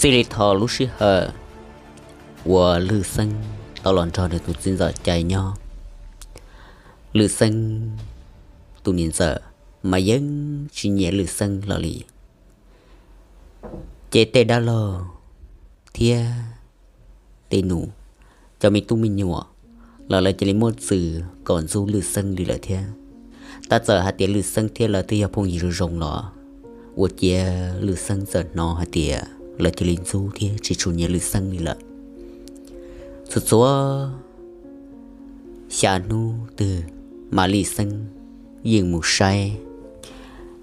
Txij li thaum lub sij hawm uas Lwj Xeeb tau los nrog nws tus txiv ntxawm cai nyob, Lwj Xeeb tus niam ntxawm mas yeej tsis nyiam Lwj Xeeb los li. Ces tej dab laug thiab tej nus, cov me tub me nyuam los lawv cia li muaj txwm kom ntxub Lwj Xeeb li lawm thiab. Tab txawm hais tias Lwj Xeeb thiab lawv twb yog phooj ywg zoo zoo los ua ciav Lwj Xeeb txawm hnov hais tias lawv cia li ntxub thiab tsis tshua nyiam Lwj Xeeb li lawm. Txhua txhua xya hnub twg mas Lwj Xeeb yeej mus saib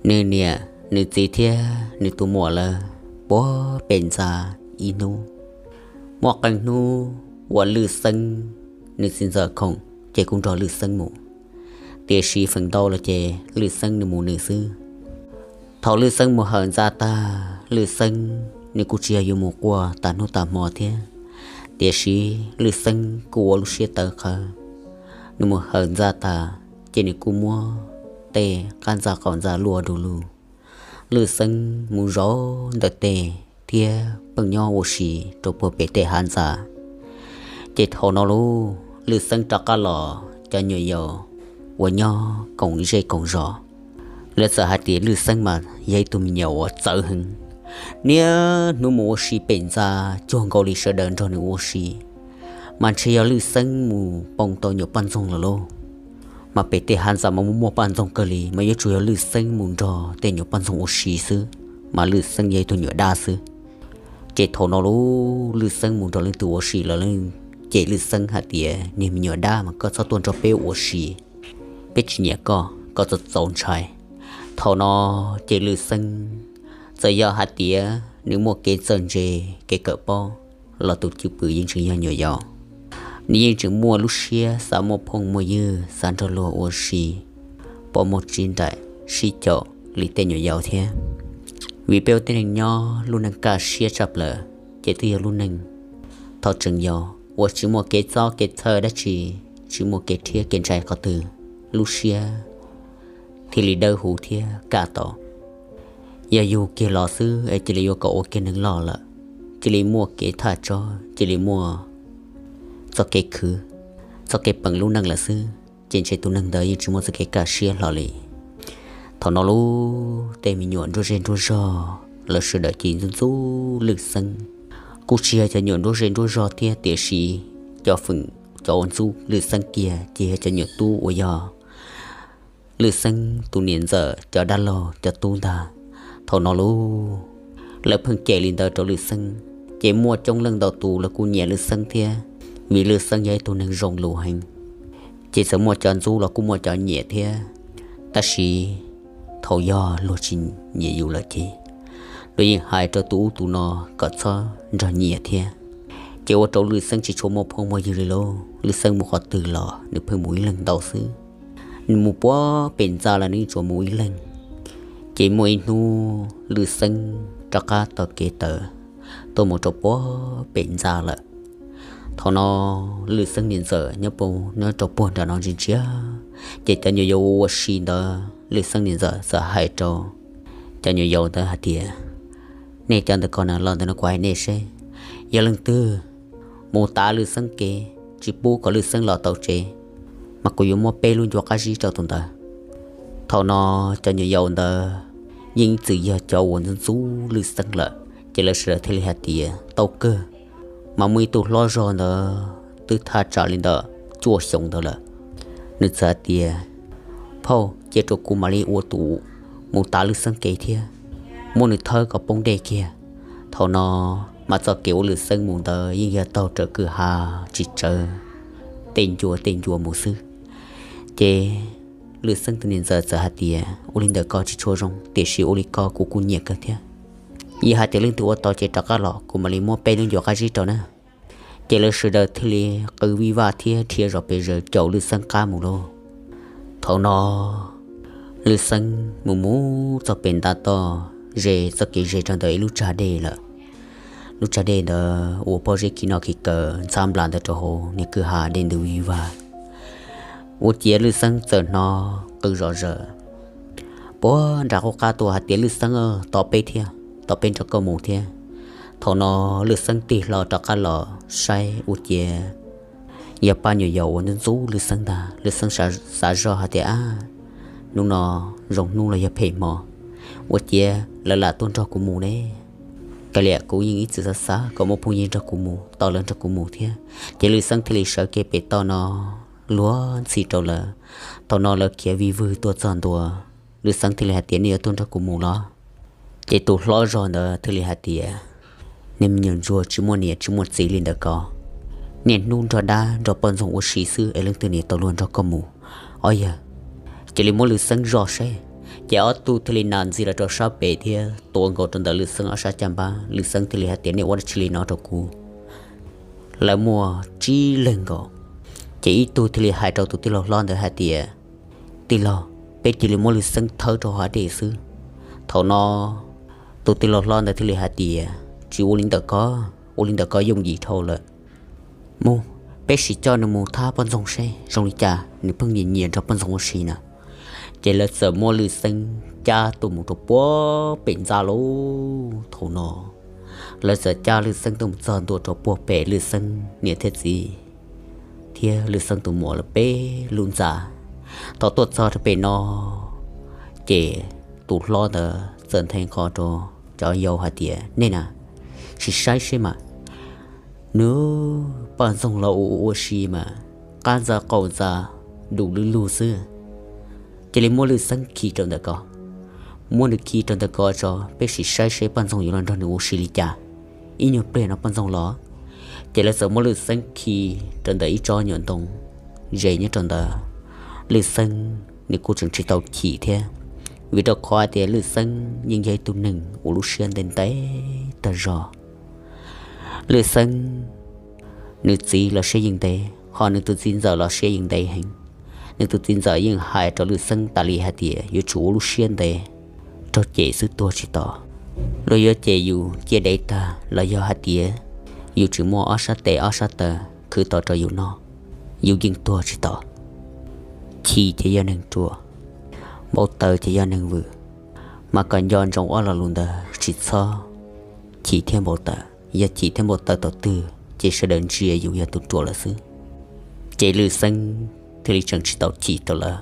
nws niam nws txiv thiab nws tus muam lawv puag pem ntxa ib hnub. Muaj qee hnub uas Lwj Xeeb nws txiv ntxawm khoom ces kuj nrog Lwj Xeeb mus, tiam sis feem ntau los ces Lwj Xeeb nws mus nws xwb. Thaum Lwj Xeeb mus hawm ntxa tag, Lwj Xeeb nws kuj tsis yog yuav mus quaj tas hnub tas hmo thiab, tiam sis Lwj Xeeb kuj ua lub siab tawv qhawv. Nws mus hawm ntxa tas ces nws kuj muab tej qab ntxa qaum ntxa luaj du lug, Lwj Xeeb mus zaum ntawm tes thiab pheej nyob ua si rau puag pem tej hav ntxa. Ces thaum no lauj, Lwj Xeeb rov qab los cov nyuam yaus uas nyob koom zej koom zos, lawv txawm hais tias Lwj Xeeb mas yog ib tug me nyuam uas txawv heev, niaj hnub mus ua si pem ntxa, cuag nkaus li sawv daws nrog nws ua si. Mas ntshe yog Lwj Xeeb mus poob tau nyuam poj ntxoog lawm lauj. Mas pem tej hav ntxa mas muaj muaj poj ntxoog kawg li, mas yuav tsum yog Lwj Xeeb mus nrog tej nyuam poj ntxoog ua si xwb, mas Lwj Xeeb yog ib tug nyuam dab xwb. Ces thaum no lauj, Lwj Xeeb mus nrog leej twg ua si los lawv cem Lwj Xeeb hais tias, niag me nyuam dab mas koj txhob tuaj nrog peb ua si, peb tsis nyiam koj, koj txaus txaus ntshai. Thaum no ces Lwj Xeeb txawm yog hais tias nws muaj kev txawj ntse, kev kawm paub, los tus cwj pwm yeej tseem yog nyuam yaus. Nws yeej tseem muaj lub siab xav muaj phooj muaj ywg, xav nrog luag ua si, pom muaj tsis nraim sib caum li tej nyuam yaus thiab. Vim peb ua tej neeg nyob lub neej kaj siab tshaj plaws, ces twb yog lub neej thaum tseem yau uas tsis muaj kev txob kev txhawj dab tsi, tsis muaj kev rhiab kev ntshai qhov twg, lub siab thiaj li dawb huv thiab kaj tau. Yog yug kiag los xwb es cia li yuav kom ua kiag neeg loj lawm, cia li muaj kev thaj tsob, cia li muaj txoj kev khwv, txoj kev peem lub neej lawm xwb, ces ntshe tus neeg ntawd yeej tsis muaj txoj kev kaj siab hlo li. Thaum no lauj, tej me nyuam nruab zej nruab zog lawv sawv daws cia li ntxub ntxub Lwj Xeeb. Kuj tsis yog cov nyuam nruab zej nruab zog thiab, tiam sis cov feem cov uas ntxub Lwj Xeeb kiag ces yog cov nyuam tub uas yog Lwj Xeeb tus niam ntxawm cov dab laug cov tub ntag. Thaum no lauj, lawv pheej cem li ntawd rau Lwj Xeeb, ces muaj coob leej ntau tus lawv kuj nyiam Lwj Xeeb thiab, vim Lwj Xeeb yog ib tug neeg zoo lus heev. Ces txawm muaj cov ntxub los kuj muaj cov nyiam thiab, tab sis thaum yog luag tsis nyiam yus lawm ces luag yeej hais rau tus ub tus no kom txhob nrog nyiam thiab. Ces ua rau Lwj Xeeb tsis tshua muaj phooj muaj ywg li lauj. Lwj Xeeb mus qhov twg los nws pheej mus ib leeg ntau xwb. Nws mus puag pem ntxa los nws yeej tsuas mus ib leeg. Ces muaj ib hnub Lwj Xeeb rov qab taug kev tawm tuaj mus rau puag pem ntxa lawm. Thaum no Lwj Xeeb niam ntxawm nyob puag nyob rau puag nram no ntsia ntsia, ces cov nyuam yaus ua si ntawd Lwj Xeeb niam ntxawm txawm hais rau cov nyuam yaus ntawd hais tias, nej cov ntawm ko na los ntawm no kuv hais nej seb, yog leej twg mus tav Lwj Xeeb kev tsis pub kom Lwj Xeeb los tau tsev, mas kuv yuav muab peb lub ncua qab zib rau tus ntawd. Thaum no cov nyuam yaus ntawd yeej ib txwm yog cov uas ntxub ntxub Lwj Xeeb lawm, ces lawv sawv daws thiaj li hais tias tau kawg. Mas muaj ib tug hlob zog ntawd twb thaj tsam li ntawm cuaj xyoos ntawd lawm, nws txawm hais tias, phauj, cia rau kuv mam li ua tus mus tav Lwj Xeeb kev thiab muab nws thawb kom poob dej kiag. Thaum no mas txoj kev uas Lwj Xeeb mus ntawd yeej yog taug raws kwj ha tsis tsawg tej ncua tej ncua mus xwb. Ces Lwj Xeeb tus niam ntxawm txawm hais tias, ua li ntawm ko tsis tshua zoo, tiam sis ua li ko kuv kuj nyiam kawg thiab. Yog hais tias leej twg ua tau ces rov qab los kuv mam li muab peb lub ncua qab zib rau na. Ces lawv sawv daws thiaj li qw vij vaj thiab dhia zos pes zaws caum Lwj Xeeb qab mus lauj. Thaum no Lwj Xeeb mus mus txog pem nta toj ze txoj kev ze rau ntawm ib lub tsag dej lawm. Lub tsag dej ntawd ua pob zeb khi noj khi kaw ntxhab nplas ntawd rau hauv niag kwj ha dej ntws vij vag. Ua ciav Lwj Xeeb txawm hnov qw zom zaws puag nram qub qab tuaj hais tias, Lwj Xeeb, tos peb thiab, tos peb nrog koj mus thiab. Thaum no Lwj Xeeb tig hlo rov qab los saib ua ciav yog pab nyuam yaus uas ntxub ntxub Lwj Xeeb ntag. Lwj Xeeb xav zoj hais tias, ab, hnub no zoo hnub los yog phem hmo, ua ciav lawv lam tuaj nrog kuv mus ne. Kav liam, kuv yeej ib txwm xav xav kom muaj phooj ywg nrog kuv mus, tos lawv nrog kuv mus thiab. Ces Lwj Xeeb thiaj li sawv kev pem toj no luag ntxhi rau lawv. Thaum no lawv khiav vij vwg tuaj txog ntua, Lwj Xeeb thiaj li hais tias, nej yuav tuaj nrog kuv mus los? Ces tus hlob zog ntawd thiaj li hais tias, nej me nyuam ntsuag tsis muaj niam tsis muaj txiv li ntawm ko, niaj hnub nrog dab nrog poj ntxoog ua si xwb es leej twg niam tau luag nrog koj mus? Ob yawg, cia li muab Lwj Xeeb zoj seb. Ces ob tug thiaj li nas ntxiv los rau sab pem thiab tua nkaus rau ntawm Lwj Xeeb ob sab caj npab. Lwj Xeeb thiaj li hais tias, nej ua dab tsi li no rau kuv? Lawv muaj tsib leeg nkaus. Ces ib tug thiaj li hais rau tus tij laug hlob ntawd hais tias, tij laug, peb cia li muab Lwj Xeeb thawb rau hav dej xwb. Thaum no tus tij laug hlob ntawd thiaj li hais tias, tsis ua li ntawm ko, ua li ntawm ko yooj yim dhau lawm. Mus, peb sim coj nws mus thab poj ntxoog seb zoo li cas, nws pheej nyiam nyiam nrog poj ntxoog ua si na. Ces lawv txawm muab Lwj Xeeb cab tuaj mus rau puag pem ntxa lauj. Thaum no lawv txawm cab Lwj Xeeb tuaj mus txog ntua rau puag pem Lwj Xeeb niam thiab txiv thiab Lwj Xeeb tus muam lawv peb lub ntxa. Thaum tuaj txog rau pem no, ces tus hlob ntawd txawm nthe nqho rau cov yau hais tias, nej na, sim saib seb mas, nws poj ntxoog los ua ua si mas qab ntxa qaum ntxa dum lug lug xwb. Cia li muab Lwj Xeeb khi rau ntawm ko, muab nws khi rau ntawm ko tso, peb sim saib seb poj ntxoog yuav los nrog nws ua si li cas. Ib nyuag pliag no poj ntxoog los. Ces lawv txawm muab Lwj Xeeb khi rau ntawm ib tsob nyuam ntoo ze nyob rau ntawd. Lwj Xeeb nws kuj tseem tsis tau chim thiab, vim rau qhov hais tias Lwj Xeeb yeej yog ib tug neeg uas lub siab ntev ntev tag zog. Lwj Xeeb nws txiv los siab yeej ntev, ho nws tus txiv ntxawm los siab yeej ntev heev. Nws tus txiv ntxawm yeej hais rau Lwj Xeeb tas li hais tias yuav tsum ua lub siab ntev, raug cem xwb tuag tsis tos. Luag yuav cem yus ciaj dev tag los yog hais tias yus tseem muaj ob sab tes ob sab taw khwv tau rau yus noj, yus yeej tuag tsis tos. Chim ces yog neeg ruam, npau taws ces yog neeg vwm. Mas kom nco ntsoov ob lo lus ntawd, tsis txhob chim thiab npau taws. Yog chim thiab npau taws thaum twg ces sawv daws ntsia yus yog tus ruam lawm xwb. Ces Lwj Xeeb thiaj li tseem tsis tau chim rau lawv.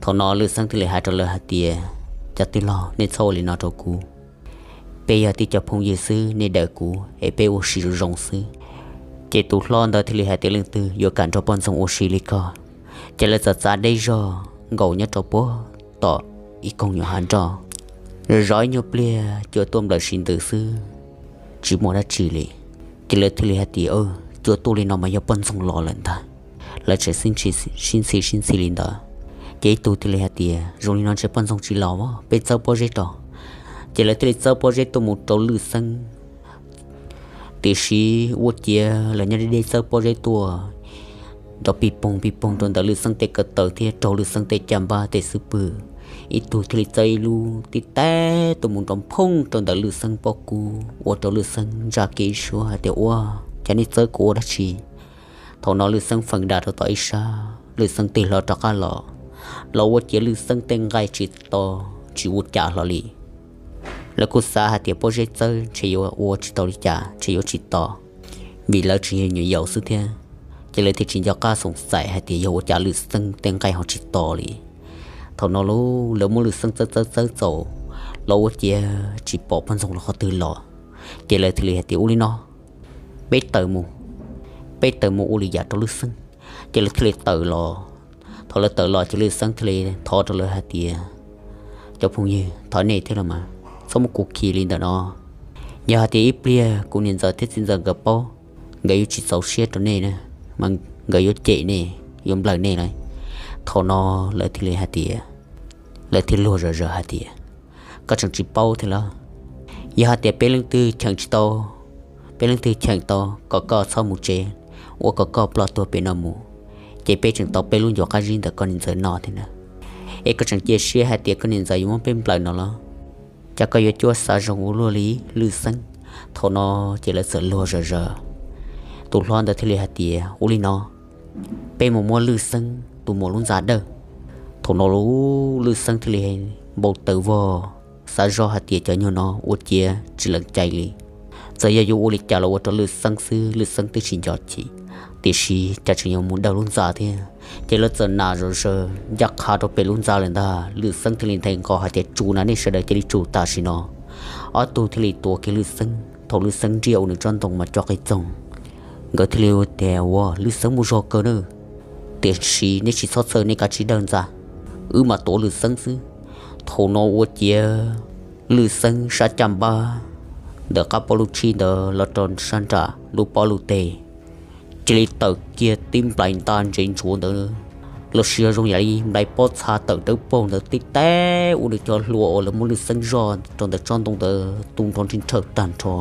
Thaum no Lwj Xeeb thiaj li hais rau lawv hais tias, cov tij laug, nej txhob ua li no rau kuv. Peb yog tib co phooj ywg xwb, nej daws kuv es peb ua si zoo zoo xwb. Ces tus hlob ntawd thiaj li hais tias, leej twg yuav kam nrog poj ntxoog ua si li ko? Ces lawv txawm txav deb zog nkaus nyob rau puag tom ib koog nyuam hav nroj. Zov zov ib nyuag pliag cua tuaj nplawm si ntws xwb, tsis muaj dab tsi li. Ces lawv thiaj li hais tias, cua tuaj li no mas yog poj ntxoog los lawm ntag. Lawv tseem sib ntxhi sib ntxhi li ntawd. Ces ib tug thiaj li hais tias, zoo li no ntshe poj ntxoog tsis los, peb txawb pob zeb rau. Ces lawv thiaj li txawb pob zeb tuaj mus rau Lwj Xeeb. Tiam sis ua ciav lawv nyob deb deb txawb pob zeb tuaj nrov pig poog pig poog rau ntawm Lwj Xeeb tej ko taw thiab raug Lwj Xeeb tej caj npab tej xub pwg. Ib tug thiaj li txawb ib lub tib teb tuaj mus nrov phooj rau ntawm Lwj Xeeb pob kub ua rau Lwj Xeeb ntsa kiag ib suab hais tias, ua cas nej txawb kuv ua dab tsi? Thaum no Lwj Xeeb feem da rau tom ib sab, Lwj Xeeb tig hlo rov qab los, los ua ciav Lwj Xeeb tej nqaij tsis to, tsis ua cas hlo li. Lawv kuj xav hais tias pob zeb txawb ntshe yuav ua tsis tau li cas, ntshe yuav tsis to, vim lawv tseem yog nyuam yaus xwb thiab. Ces lawv thiaj tsis nco qab xoom xaim hais tias yog ua cas Lwj Xeeb tej nqaij ho tsis to li. Thaum no lawv muab Lwj Xeeb txawb txawb txawb txaus, los ua ciav tsis pom poj ntxoog los qhov twg los. Ces lawv thiaj li hais tias, ua li no, peb tawm mus, peb tawm mus ua lwm yam rau Lwj Xeeb. Ces lawv thiaj li tawm los. Thaum lawv tawm los ces Lwj Xeeb thiaj li thov rau lawv hais tias, cov phooj ywg, thov nej thiab los mas, txhob muab kuv khi li ntawm no. Yog hais tias ib pliag kuv niam ntxawm thiab txiv ntxawm nkawd paub, nkawd yuav tsis txaus siab rau nej na, mas nkawd yuav cem nej, yuav nplawm nej lawm. Thaum no lawv thiaj li hais tias, lawv thiaj luag zom zaws hais tias, koj tseem tsis paub thiab los? Yog hais tias peb leej twg cheem tsis tau, peb leej twg cheem tau kom koj txhob mus tsev, ua kom koj ploj tuag pem no mus, ces peb tseem tau peb lub ncuav qab zib ntawm koj niam ntxawm no thiab na. Es koj tseem cia siab hais tias koj niam ntxawm yuav muab peb nplawm no los? Cas koj yuav cuab xav zoo ua luaj li Lwj Xeeb? Thaum no ces lawv txawm luag zom zaws. Tus hlob ntawd thiaj li hais tias, ua li no, peb mus muab Lwj Xeeb tus muam lub ntxa dawj. Thaum no Lwj Xeeb thiaj li npau taws vog, xav zoj hais tias cov nyuag no ua ciav tsis lees cai li. Txawm yog yuav ua li cas los ua rau Lwj Xeeb xwb, Lwj Xeeb twb tsis nco chim, tiam sis cas tseem yuav mus dawj lub ntxa thiab. Ces lawv txawm nas zom zaws ncaj qha rau pem lub ntxa lawm ntag, Lwj Xeeb thiaj li nthe nqos hais tias, Tsum na, nej sawv daws cia li tsum tam sim no. Ob tug thiaj li tuav kiag Lwj Xeeb, thaum Lwj Xeeb nriaj ua nws tsob ntoo mas co qis txoog. Nkawd thiaj li tias, Ua, Lwj Xeeb muaj zog kawg na, tiam sis nej tsis txhob txhawj, nej kav tsij dawj ntxa, wb mam tuav Lwj Xeeb xwb. Thaum no ua ciav Lwj Xeeb sab caj npab ntawm qab pob lub tshib ntawd los rau sab nram lub pob lub teg, cia li tawm kiag tib nplais ntaj ntsev ntsuav ntawd los sis yog zoo yam li nplais pob txha tawm dawb paug ntawd tib teb ua nws cov hlua uas lawv muab Lwj Xeeb zoj rau ntawm tsob ntoo ntawd tu nrov nrhij nrhawj tag nrho.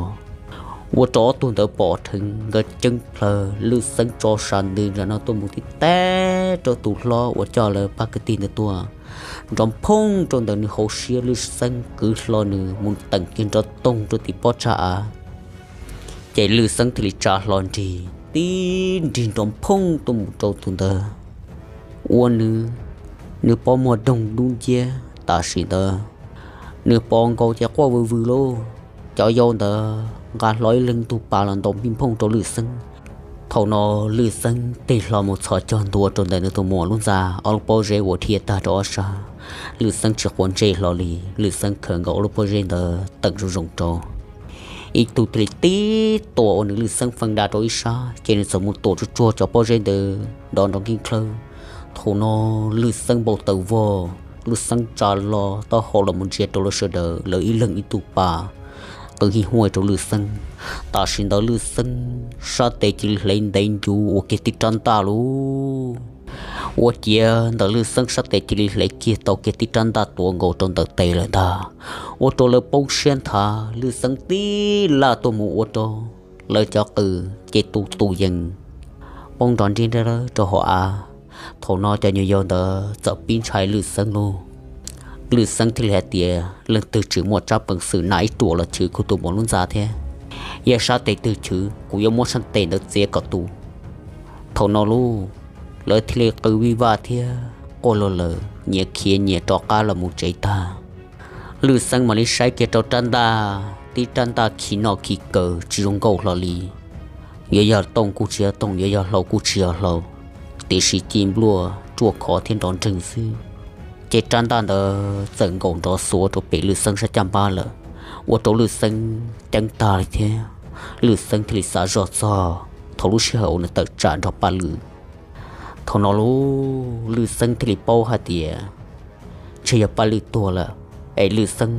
Ua rau ob tug ntawd pom dheev, nkawd ceeb plhaw, Lwj Xeeb tso sas ntws nram no tuaj mus tib teb rau tus hlob uas coj lawv pab kwv tij ntawd tuaj, nrov phooj rau ntawm nws hauv siab, Lwj Xeeb kwv hlo nws mus teem kiag nrov toog rau tim pob tsav av. Ces Lwj Xeeb thiaj li tsa hlo nrig tib nrig nrov phooj tuaj mus rau tus ntawd, ua nws, nws pob muag doog dub nciab tam sim ntawd. Nws pob nkaus ces quaj vwm vwm lauj. Cov yau ntawd nqa hlo ib leeg tug pas los ntaus npij nphooj rau Lwj Xeeb. Thaum no Lwj Xeeb tig hlo mus txhos caug ntua rau ntawm nws tus muam lub ntxa, ob lub pob zeb uas dhia tag rau ob sab. Lwj Xeeb tsis quav ntsej hlo li, Lwj Xeeb khaws nkaus ob lub pob zeb ntawd teem zoo zoo rau. Ib tug thiaj li tib tuam ua nws Lwj Xeeb feeb da rau ib sab, ces nws txawm mus tuam tsuag tsuag cov pob zeb ntawd nrov nrov nkij nklawj. Thaum no Lwj Xeeb npau taws vog, Lwj Xeeb tsa hlo taub hau los mus ntsia rau lawv sawv daws, lawv ib leeg ib tug pas qw hij huaj rau Lwj Xeeb. Tam sim ntawd Lwj Xeeb sab tes cia li hle ntev ncuv ua kiag tib rab ntaj lauj. Ua ciav ntawm Lwj Xeeb sab tes cia li hle kiag tau kiag tib rab ntaj tuav nkaus rau ntawm tes lawm ntag. Ua rau lawv poob siab nthav, Lwj Xeeb tib laj tuaj mus ua rau lawv cov qws ces tus tus yees poob nrov nrib nrab rau hauv av. Thaum no cov nyuam yaus ntawd txawm pib ntshai Lwj Xeeb lauj. Lwj Xeeb thiaj li hais tias, Leej twg tseem muaj tsab peev xwm nas ib ruam los chwv kuv tus muam lub ntxa thiab? Yog sab tes twg chwv, kuv yuav muab sab tes ntawd txiav kom tu. Thaum no lauj, lawv thiaj li qw vij vaj thiab quaj luag lawm, nyias khiav nyias rov qab los mus tsev tag. Lwj Xeeb mam li saib kiag rau rab ntaj, tib rab ntaj khi noj khi kaws tsis zoo nkauj hlo li. Yuav yog tooj kuj tsis yog tooj, yuav yog hlau kuj tsis yog hlau, tiam sis ci npluaj ruaj khov thiab nrov nreeg xwb. Ces rab ntaj ntawd txawm nkaum nrov xuav rau pem Lwj Xeeb sab caj npab lawm, ua rau Lwj Xeeb ceeb tag li thiab. Lwj Xeeb thiaj li xav zoj txog thaum lub sij hawm uas nws tawm tsam nrog Paj Lwm. Thaum no lauj, Lwj Xeeb thiaj li paub hais tias ntshe yog Paj Lwm tuag lawm, es Lwj Xeeb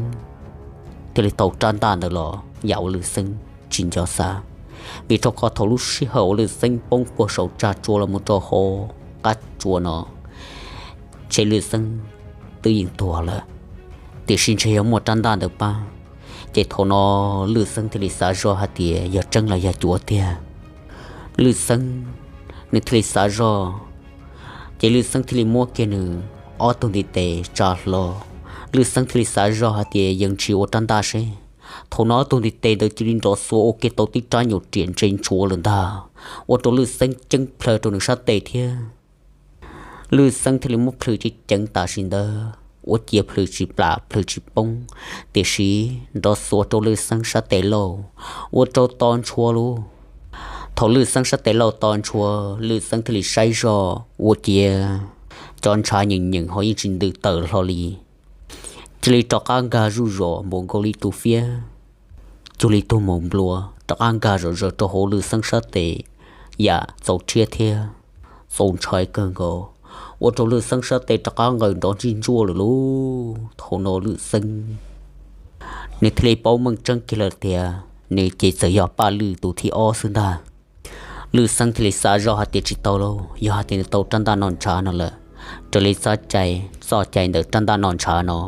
thiaj li tau rab ntaj ntawd los yam ua Lwj Xeeb tsis nco xav. Vim rau qhov thaum lub sij hawm uas Lwj Xeeb poob puag saum tsag tsua los mus rau hauv qab tsua no, ntshe Lwj Xeeb twb yeej tuag lawm, tiam sis ntshe yog muaj rab ntaj ntawd pab. Ces thaum no Lwj Xeeb thiaj li xav zoj hais tias yog tseeb los yog cuav tiag. Lwj Xeeb nws thiaj li xav zoj, ces Lwj Xeeb thiaj li muab kiag nws ob tug ntiv tes tsa hlo. Lwj Xeeb thiaj li xav zoj hais tias yeej tsis ua rab ntaj seb. Thaum no ob tug ntiv tes ntawd cia li nrov xuav ua kiag tau tib rab nyuam riam ntse ntshuav lawm ntag, ua rau Lwj Xeeb ceeb plhaw rau nws sab tes thiab. Lwj Xeeb thiaj li muab plhws ceev ceev tam sim ntawd, ua ciav plhws tsis plam plhws tsis poob, tiam sis nrov xuav rau Lwj Xeeb sab tes lauj, ua rau to ntshua lauj. Thaum Lwj Xeeb sab tes lauj to ntshua, Lwj Xeeb thiaj li saib zoj ua ciav cov ntshav nyeem nyeem ho yeej tsis ntws tawm hlo li. Cia li rov qab nkag zuj zos npaum nkaus li tus fiab, cuag li tus maum nplua, rov qab nkag zom zaws rau hauv Lwj Xeeb sab tes yam txaus rhiab thiab txaus ntshai kawg nkaus, ua rau Lwj Xeeb sab tes rov qab nqawm nrov ntsij ntsuaj lawm lauj. Thaum no Lwj Xeeb nws thiaj li paub meej tseeb kiag lawm tias nws ces txawm yog Paj Lwm tus thib ob xwb ntag. Lwj Xeeb thiaj li xav zoj hais tias tsis tau lauj, yog hais tias nws tau rab ntaj no ntshav no lawm, raws li txoj cai, txoj cai ntawm rab ntaj no ntshav no,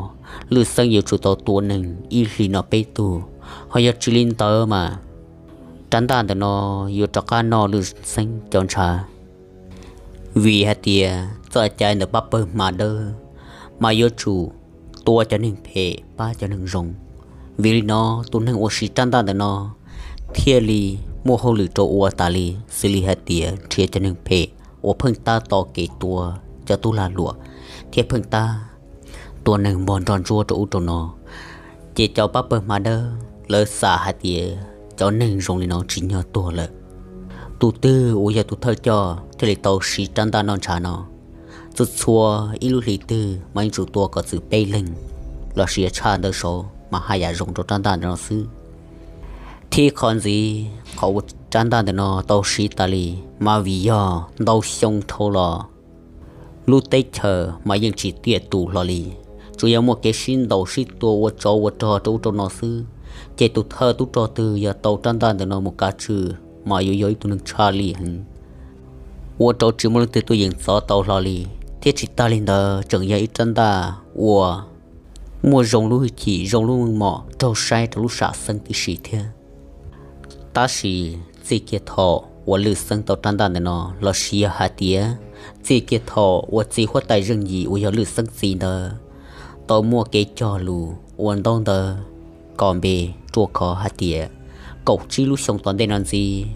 Lwj Xeeb yuav tsum tau tua neeg ib hlis no peb tug, ho yog tsis li ntawd mas rab ntaj ntawm no yuav rov qab noj Lwj Xeeb cov ntshav. Vim hais tias txoj cai ntawm pab pawg hma dawb mas yuav tsum tua cov neeg phem pab cov neeg zoo. Vim li no tus neeg uas siv rab ntaj ntawm no thiaj li muaj hauj lwm rau ua tas li, xws li hais tias nrhiav cov neeg phem uas pheej tab tom kev tua cov tub lag luam, thiab pheej tab tua neeg npog nrog ntsuab rau ub rau no. Ces cov pab pawg hma dawb lawv xav hais tias cov neeg zoo li no tsim nyog tuag lawm. Tus twg uas yog tus thawj coj thiaj li tau siv rab ntaj noj ntshav no. Txhua txhua ib lub hlis twg mas yeej tsum tua kom txwm peb leeg, los sis tshaj ntawd saud mas haj yam zoo rau rab ntaj ntawm no xwb. Thiab qhov ntxiv qhov uas rab ntaj ntawm no tau siv tas li mas vim yog ntau xyoo dhau los lub teb chaws mas yeej tsis tiaj tus hlo li, tsuas yog muaj kev sib ntaus sib tua ua tsov ua rog rau ub rau no xwb. Ces tus thawj tub rog twg yog tau rab ntaj ntawm no mus kav tswj mas yuav yog ib tug neeg tshaj lij heev, ua rau tsis muaj leej twg tuaj yeem txov tau hlo li. Thiab tsis tas li ntawd tseem yog ib rab ntaj uas muaj zoo lub hwj chim zoo lub meej mom raug saib rau lub sam xeeb tib si thiab. Tab sis txij kiag thaum uas Lwj Xeeb tau rab ntaj ntawm no los sis yog hais tias txij kiag thaum uas txiv huab tais Zeej Yim uas yog Lwj Xeeb txiv ntawd tau muaj kev cog lus ua ntaub ntawv kom npe ruaj khov hais tias kaum tsib lub xyoo tom ntej no ntxiv,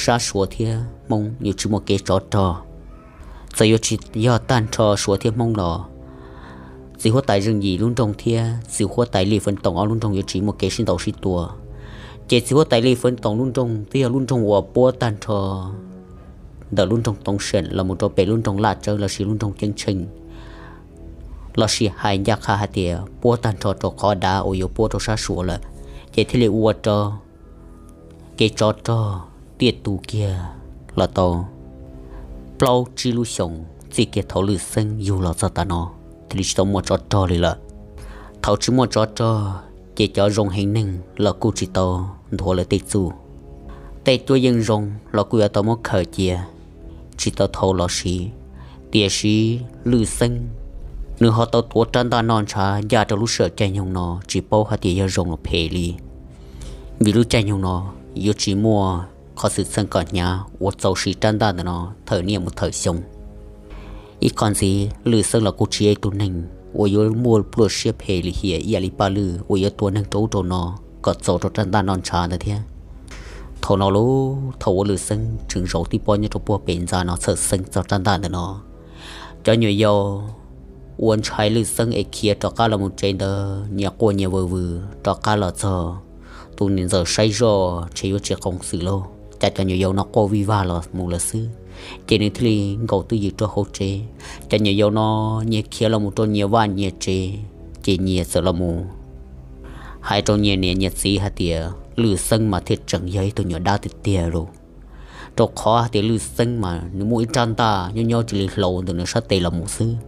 sab Suav thiab Hmoob yuav tsis muaj kev tsov rog. Txawm yuav tsis yog tag nrho Suav thiab Hmoob los txiv huab tais Zeej Yim lub nroog thiab txiv huab tais Lij Feeb Toom ob lub nroog yuav tsis muaj kev sib ntaus sib tua. Ces txiv huab tais Lij Feeb Toom lub nroog twb yog lub nroog uas puab tag nrho ntawm lub nroog Toob Seem los mus rau pem lub nroog Laj Tsawb los sis lub nroog Ceeb Tsheej, los sis hais ncaj qha hais tias puab tag nrho rau qhov dav uas yuav puab rau sab Suav lawm, ces thiaj li ua rau kev tsov rog tiaj tus kiag los tau plaub tsib lub xyoos txij kiag thaum Lwj Xeeb yug los txog tav no thiaj li tsis tau muaj tsov rog li lawm. Thaum tsis muaj tsov rog ces cov zoo heev neeg los kuj tsis tau nthuav lawv tej txuj, tej cuab yeej zoo los kuj yuav tau muab khaws cia tsis tau thau los siv. Tiam sis Lwj Xeeb nws ho tau tuav rab ntaj noj ntshav ncaj rau lub sij hawm caij nyoog no tsis paub hais tias yog zoo los phem li, vim lub caij nyoog no yuav tsis muaj qhov xwm txheej kom hnyav uas txaus siv rab ntaj ntawm no thawm niaj mus thawm xyoo. Ib qho ntxiv Lwj Xeeb los kuj tsis yog ib tug neeg uas yuav muaj pluaj siab phem lim hiam ib yam li Paj Lwj uas yuav tua neeg rau ub rau no kom txaus rau rab ntaj noj ntshav ntawd thiab. Thaum no lub thaum uas Lwj Xeeb tseem zaum tib pob nyob rau puag pem ntxa no txhawm xeeb txog rab ntaj ntawm no, cov nyuam yaus uas ntshai Lwj Xeeb es khiav rov qab los mus tsev ntawd nyias quaj nyias vwm vwm rov qab los txog. Tus niam ntxawm saib zoj ntshe yuav tsis qoom xwm lauj, cas cov nyuam yaus no quaj vij vag los mus lawm xwb. Ces nws thiaj li nkaum twj ywm rau hauv tsev. Cov nyuam yaus no nyias khiav los mus rau nyias vaj nyias tsev, ces nyias txawm los mus hais rau nyias niam nyias txiv hais tias Lwj Xeeb mas thiaj tseem yog ib tug nyuam dab tiag tiag lauj. Rau qhov hais tias Lwj Xeeb mas nws muaj ib rab ntaj nyob nyob cia li hlau ntawm nws sab tes los mus xwb.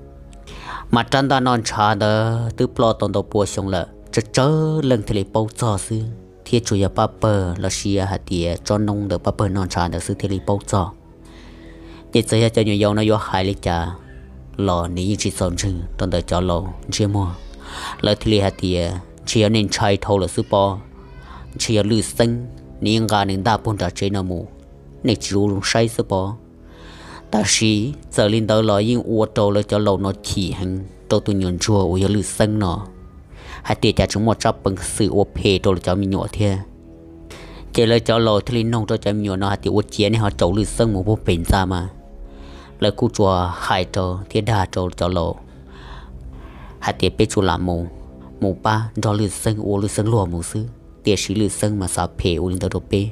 Mas rab ntaj noj ntshav ntawd twb ploj tau ntau pua xyoo lawm, tsawg tsawg leej thiaj li paub txog xwb, thiab tsuas yog pab pawg los sis hais tias tsob noob ntawm pab pawg noj ntshav ntawd xwb thiaj li paub txog. Ces txawm yog cov nyuam yaus no yuav hais li cas los nws yeej tsis txaus ntseeg rau ntawm cov laus ntsiab muag. Lawv thiaj li hais tias ntshe yog nej ntshai dhau lawm xwb pob, ntshe yog Lwj Xeeb nws yeej nqa nws ntaj puag nram tsev no mus, nej tsis zoo saib xwb pob. Tab sis txawm li ntawd los yeej ua rau lawv cov laus no chim heev rau tus nyuam ntsuag uas yog Lwj Xeeb no, hais tias cas tseem muaj tsab peev xwm ua phem rau lawv cov me nyuam thiab. Ces lawv cov laus thiaj li noog rau cov me nyuam no hais tias ua ciav nej ho caum Lwj Xeeb mus puag pem ntxa mas. Lawv kuj tsuas hais rau thiab dag rau cov laus hais tias peb tsuas lam mus, mus pab nrog Lwj Xeeb ua Lwj Xeeb luag mus xwb, tiam sis Lwj Xeeb mas xav phem ua li ntawd rau peb.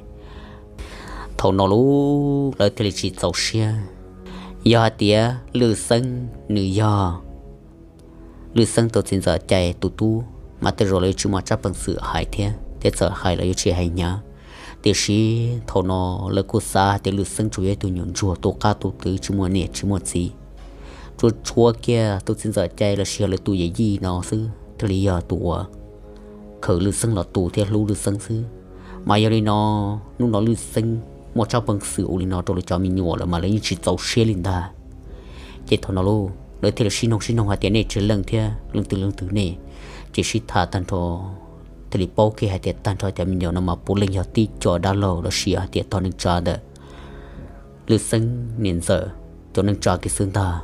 Thaum no lawv thiaj li tsis txaus siab. Yog hais tias Lwj Xeeb nws yog Lwj Xeeb tus txiv ntxawm Cai tus tub mas tej zaum lawv yuav tsis muaj tsab peev xwm hais thiab, thiab txawm hais los yuav tsis hais hnyav. Tiam sis thaum no lawv kuj xav tias Lwj Xeeb tsuas yog ib tug nyuam ntsuag tu qab tu twv tsis muaj niam tsis muaj txiv, tsuas tshuav kiag tus txiv ntxawm Cai los sis yog lawv tus yawm yij no xwb thiaj li yog tus uas khaws Lwj Xeeb los tu thiab hlub Lwj Xeeb xwb. Mas yog li no, hnub no Lwj Xeeb muaj tsab peev xwm ua li no rau lawv cov me nyuam lawm mas lawv yeej tsis txaus siab li ntag. Ces thaum no lauj lawv thiaj li sib noog sib noog hais tias nej tsawg leej thiab leej twg leej twg nej, ces sib tham tag nrho thiaj li paub kiag hais tias tag nrho cov me nyuam no mas puav leej yog tib co dab laug los sis hais tias tog neej tsa ntawm Lwj Xeeb niam ntxawm cov neej tsa kiag xwb ntag.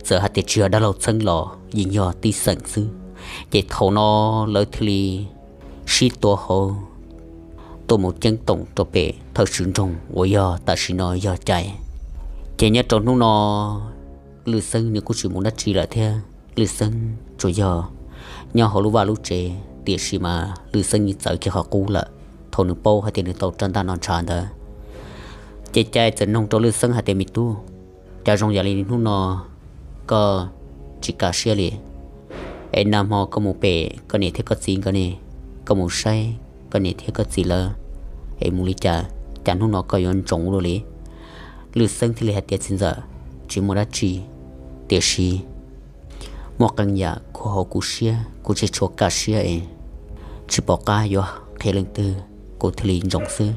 Txawm hais tias tsis yog dab laug txheeb los yeej yog tib xeem xwb. Ces thaum no lawv thiaj li sib tua hauv tuaj mus ceeb toom rau pem thawj tswj nroog uas yog tam sim no yog Cai. Ces nyob rau hnub no Lwj Xeeb nws kuj tsis mus dab tsi lawm thiab, Lwj Xeeb tsuas yog nyob hauv lub vaj lub tsev, tiam sis mas Lwj Xeeb yeej txawv kiag qhov qub lawm. thaum nws paub hais tias nws tau rab ntaj no ntshav ntawd. Ces Cai txawm noog rau Lwj Xeeb hais tias, Me tub, cas zoo yam li hnub no koj tsis kaj siab li, es nag hmo koj mus pem koj niam thiab koj txiv nkawd ne, koj mus saib koj niam thiab koj txiv lawv es mus li cas, cas hnub no koj yuav ntsoov ua luaj li? Lwj Xeeb thiaj li hais tias, Txiv ntxawm, tsis muaj dab tsi, tiam sis muaj qee yam khuv hauv kuv siab, kuv tsis tshua kaj siab es tsis pom qab yuav qhia leej twg, kuv thiaj li ntsoov xwb.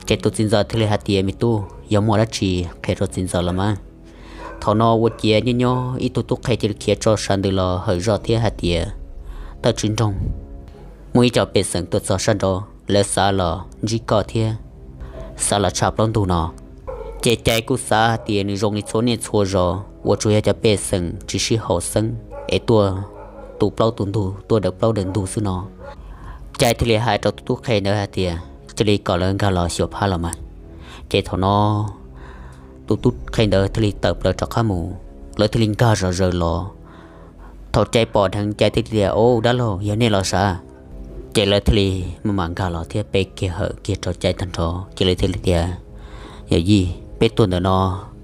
Ces tus txiv ntxawm thiaj li hais tias, Me tub, yog muaj dab tsi qhia rau txiv ntxawm los mas. Thaum no ua ciav nyob nyob ib tug tub qhe cia li khiav tso sav ntws los hawm zoj thiab hais tias, Thawj tswv nroog, muaj ib co pej xeem tuaj txog sab nraud, lawv xav los ntsib koj thiab xav los tshaj plaub ntug no. Ces Cai kuj xav hais tias nws zoo li txhua niaj txhua zaus uas tsuas yog cov pej xeem tsis sib haum xeeb es tuaj tu plaub tu ntug, tuaj daws plaub daws ntug xwb no. Cai thiaj li hais rau tus tub qhe ntawd hais tias, Cia li kom lawv nkag los xyuas phab los mas. Ces thaum no tus tub qhe ntawd thiaj li tawm plaws rov qab mus, lawv thiaj li nkag zom zaws los. Thaum Cai pom dheev Cai thiaj li tias, Au dab laug, yog nej los sav? Ces lawv thiaj li maj mam nkag los thiab pe kiag hawm kiag rau Cai tag nrho, ces lawv thiaj li tias, Yawm yij, peb tuaj ntawm no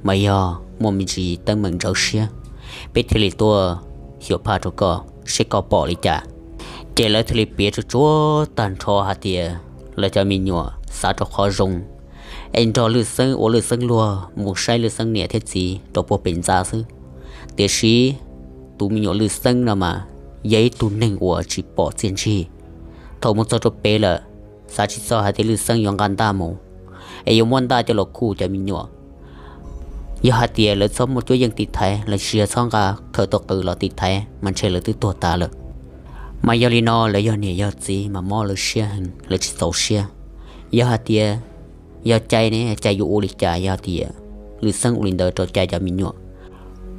mas yog muaj me ntsis teeb meem ntsawv siab, peb thiaj li tuaj xyuas phaj rau koj seb koj pom li cas. Ces lawv thiaj li piav tsuag tsuag tag nrho hais tias lawv cov me nyuam xav rau qhov zoo es nrog Lwj Xeeb ua Lwj Xeeb luag mus saib Lwj Xeeb niam thiab txiv rau puag pem ntxa xwb. Tiam sis tus me nyuam Lwj Xeeb no mas yog ib tug neeg uas tsis pom txiaj ntsig. Thaum mus txog rau pem lawm, xav tsis txog hais tias Lwj Xeeb yuav nqa ntaj mus, es yuav muab ntaj coj los kuj cov me nyuam. Yog hais tias lawv txhob muaj cuab yeej tiv thaiv los sis yog txhob nqa khaws tus qws los tiv thaiv mas ntshe lawv twb tuag tas lawm. Mas yog li no lawv yog niam yog txiv mas mob lawv siab heev, lawv tsis txaus siab. Yog hais tias yog Cai ne, Cai yuav ua li cas yog tias Lwj Xeeb ua li ntawd rau Cai cov me nyuam?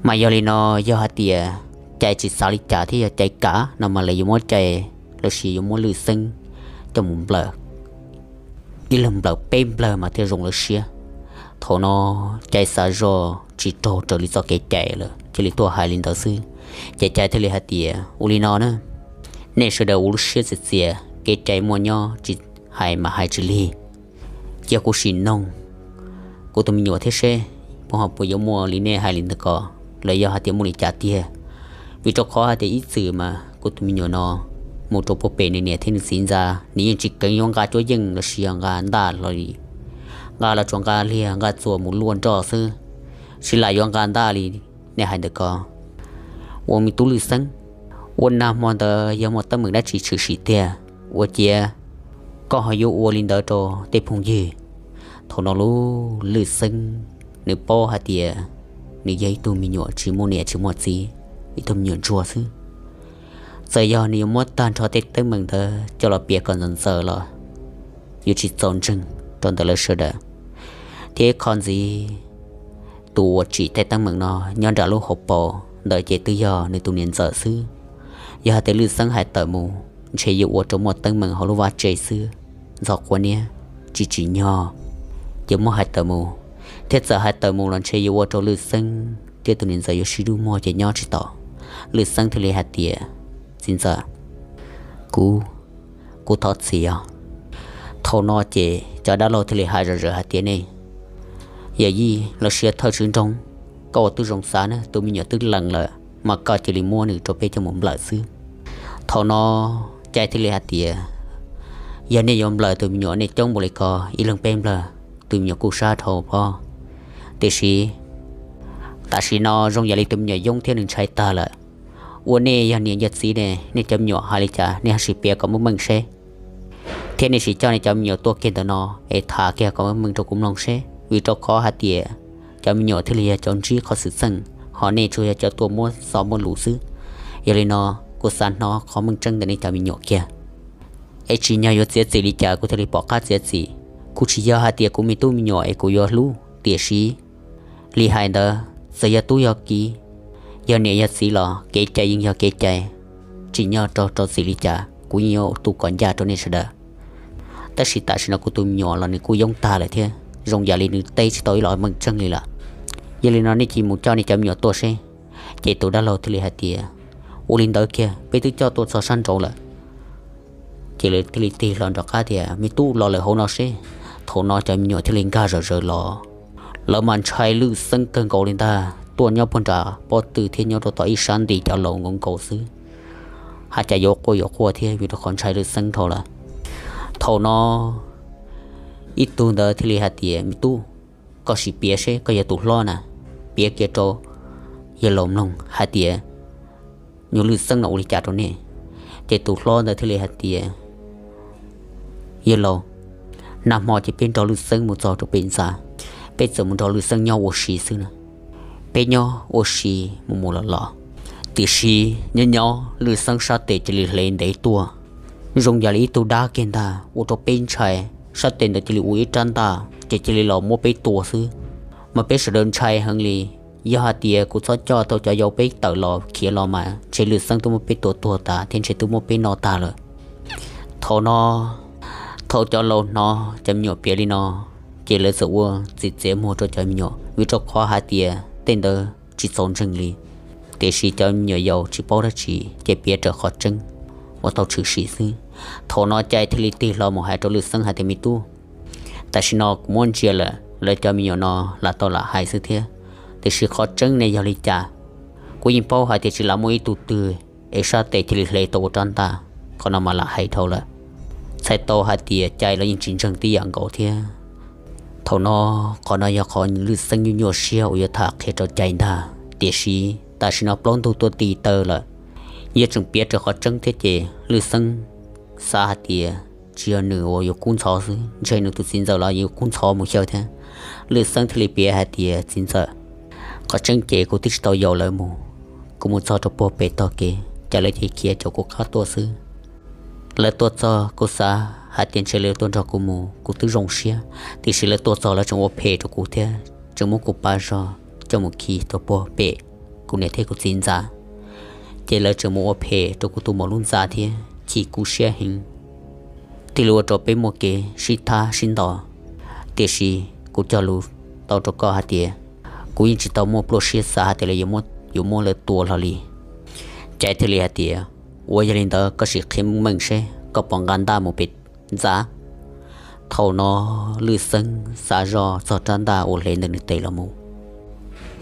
Mas yog li no, yog hais tias Cai tsis xav li cas thiab yog Cai kam no mas lawv yuav muab Cai los sis yuav muab Lwj Xeeb coj mus nplawm ib leeg nplawm peb nplawg mas thiaj zoo lawv siab. Thaum no Cai xav zoj tsis raug raws li txoj kev cai lawm, cia li tuaj hais li ntawd xwb. Ces Cai thiaj li hais tias, Ua li no na, nej sawv daws ua lub siab txias txias, kev cai muaj nyob tsis hais mas hais tsis lig. Cia kuv sim noog kuv tus me nyuam thiab seb puas ho puas yuav muaj li nej hais li ntawd ko, los yog hais tias muaj li cas tiag. Vim rau qhov hais tias ib txwm mas kuv tus me nyuam no mus rau puag pem nws niam thiab nws txiv ntxa, nws yeej tsis kheev yuav nqa cuab yeej los sis yog nqa ntaj los li. Nqa los tsuas nqa liag nqa txuas mus luaj nroj xwb, tsis lam yuav nqa ntaj li nej hais ntawd ko. Ua me tub Lwj Xeeb, ua nag hmo ntawd yog muaj teeb meem dab tsi tshwm sim tiag, ua ciav koj ho yuav ua li ntawd rau tej phooj ywg? Thaum no lub Lwj Xeeb nws paub hais tias nws yog ib tug me nyuam tsis muaj niam tsis muaj txiv, ib tug me nyuam ntsuag xwb. Txawm yog nws yuav muab tag nrho tej teeb meem ntawd coj los piav kom ntxaws ntxaws los yuav tsis txaus ntseeg rau ntawm lawv sawv daws. Thiab qhov ntxiv, tus uas tsim tej teeb meem no nyob nram lub hauv paus ntawd ces twb yog nws tus niam ntxawm xwb. Yog hais tias Lwj Xeeb hais tawm mus, ntshe yuav ua rau muaj teeb meem hauv lub vaj tse xwb, ntxhov quav niab, tsis tsim nyog, ces muab hais tawm mus. Thiab txawm hais tawm mus los ntshe yuav ua rau Lwj Xeeb thiab tus niam ntxawm yuav sib dub muag ces nyob tsis tau. Lwj Xeeb thiaj li hais tias, Txiv ntxawm, kuv, kuv thov txim os. Thaum no ces cov dab laug thiaj li hais zom zaws hais tias, Nej, yawm yij los sis thawj tswv nroog, koj ua tib zoo xav na, tus me nyuam twb lees lawm mas koj cia li muab nws rau peb coj mus nplawm xwb. Thaum no Cai thiaj li hais tias, Yog nej yuav nplawm tus me nyuam nej coob npaum li ko, ib leeg peb nplawg, tus me nyuam kuj sab dhau pob. Tiam sis tam sim no zoo yam li tus me nyuam yoob thiab nws ntshai tag lawm. Ua nej yog niam yog txiv ne, nej cov me nyuam hais li cas nej ho sim piav kom meej meej seb, thiab nej sim coj nej cov me nyuam tuaj kiag ntawm no es tham kiag kom meej meej rau kuv mloog seb. Vim rau qhov hais tias cov me nyuam thiaj li yog cov ntsib qhov xwm txheej, ho nej tsuas yog cov tuaj muab xov muab lus xwb. Yog li no, kuv xav hnov qhov meej tseeb ntawm nej cov me nyuam kiag, es tsim nyog yuav txiav txim li cas kuv thiaj li pom qab txiav txim. Kuv tsis yog hais tias kuv me tub me nyuam es kuv yuav hlub, tiam sis li hais ntawd txawm yog tub yog kiv, yog niam yog txiv los kev cai yeej yog kev cai. Tsim nyog raug rau txim li cas kuv yeej yuav tu kom ncaj rau nej sawv daws. Tab sis tam sim no kuv tus me nyuam los nws kuj yoob tag lawm thiab zoo yam li nws teb tsis tau ib los meej tseeb li lawm. Yog li no nej cia li mus coj nej cov me nyuam tuaj seb. Ces tus dab laug thiaj li hais tias, Ua li ntawd kiag, peb twb coj tuaj txog sab nraud lawm. Ces lawv thiaj li tig hlo rov qab tias, Me tub, los lawm hauv no seb. Thaum no cov me nyuam thiaj li nkag zom zaws los. Lawv mas ntshai Lwj Xeeb kawg nkaus li ntag, tuaj nyob puag nram pob tw thiab nyob rau tom ib sab nti cov laus nkaus nkaus xwb. Hais cas yuav quaj yuav quaj thiab vim rau qhov ntshai Lwj Xeeb dhau lawm. Thaum no ib tug ntawd thiaj li hais tias, Me tub, koj sim piav seb koj yog tus hlob na, piav kiag rau yawg laus mloog hais tias nyuag Lwj Xeeb no ua li cas rau nej. Ces tus hlob ntawd thiaj li hais tias, Yawg laus, nag hmo ces peb nrog Lwj Xeeb mus txog rau pem ntxa, peb txawm mus nrog Lwj Xeeb nyob ua si xwb na. Peb nyob ua si mus mus los los, tiam sis nyob nyob Lwj Xeeb sab tes cia li hle ntev tuaj, zoo yam li ib tug dab kiag ntag, ua rau peb ntshai. Sab tes ntawd cia li ua ib rab ntaj ces cia li los muab peb tua xwb. Mas peb sawv daws ntshai heev li. Yog hais tias kuv txhob coj tau cov yau peb tawm los khiav los mas ntshe Lwj Xeeb twb muab peb tua tuag tas thiab ntshe twb muab peb noj tag lawm. Thaum no, thaum cov laus hnov cov me nyuam piav li no, ces lawv txawm ua txiv txiav muag rau cov me nyuam, vim rau qhov hais tias tej ntawd tsis txaus ntseeg li. Tiam sis cov me nyuam yaus tsis paub dab tsi ces piav raws qhov tseeb uas tau tshwm sim xwb. Thaum no Cai thiaj li tig hlo mus hais rau Lwj Xeeb hais tias, Me tub, tam sim no kuv muab ntsia lawm, lawv cov me nyuam no lam tau lam hais xwb thiab, tiam sis qhov tseeb ne yog li cas, kuv yeej paub hais tias tsis lam muaj ib tug twg es sab tes cia li hle tau ua rab ntaj. Qhov no mas lam hais dhau lawm. Txhais tau hais tias Cai los yeej tsis ntseeg tib yam nkaus thiab. Thaum no, qhov no yog qhov Lwj Xeeb nyuaj nyuaj siab uas yuav tham qhia rau Cai ntag, tiam sis tam sim no plaub ntug tuaj ti taw lawm, yog tseem piav raws qhov tseeb thiab ces Lwj Xeeb xav hais tias tsis yog nws uas yuav kub ntxhov xwb, ntshe nws tus txiv ntxawm los yuav kub ntxhov mus xyaw thiab. Lwj Xeeb thiaj li piav hais tias, Txiv ntxawm, qhov tseeb ces kuv twb tsis tau yaum lawv mus, kuv mus txog rau puag pem tog kev ces lawv cia li khiav caum kuv qab tuaj xwb. Lawv tuaj txog kuv xav hais tias ntshe lawv tuaj nrog kuv mus, kuv twb zoo siab, tiam sis lawv tuaj txog lawv tseem ua phem rau kuv thiab tseem muab kuv pab zog coj mus khi rau puag pem kuv niam thiab kuv txiv ntxa. Ces lawv tseem mus ua phem rau kuv tus maum lub ntxa thiab chim kuv siab heev, thiaj li ua rau peb muaj kev sib thab sib ntaus. Tiam sis kuv cog lus tau rau koj hais tias kuv yeej tsis tau muaj pluaj siab xav hais tias lawv yuav muab lawv tua hlo li. Cai thiaj li hais tias, Ua yog li ntawd koj sim qhia meej meej seb koj puas nqa ntaj mus pem ntxa. Thaum no Lwj Xeeb xav zoj txog rab ntaj uas hle ntawm nws tes los mus,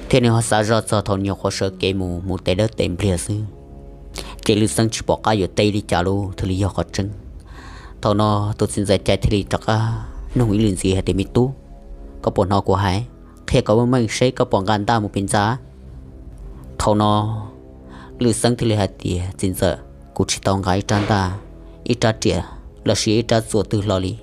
thiab nws ho xav zoj txog thaum nyuam qhuav sawv kev mus mus tes dawb tes npliag xwb, ces Lwj Xeeb tsis pom qab yuav teb li cas lawm thiaj li yog qhov tseeb. Thaum no tus txiv ntxawm Cai thiaj li rov qab nug ib lwm ntxiv hais tias, Me tub, koj puas hnov kuv hais? Qhia kom meej meej seb koj puas nqa ntaj mus pem ntxa. Thaum no Lwj Xeeb thiaj li hais tias, Txiv ntxawm, kuv tsis tau nqa ib rab ntaj, ib rab riam los sis ib rab txuas twg hlo li,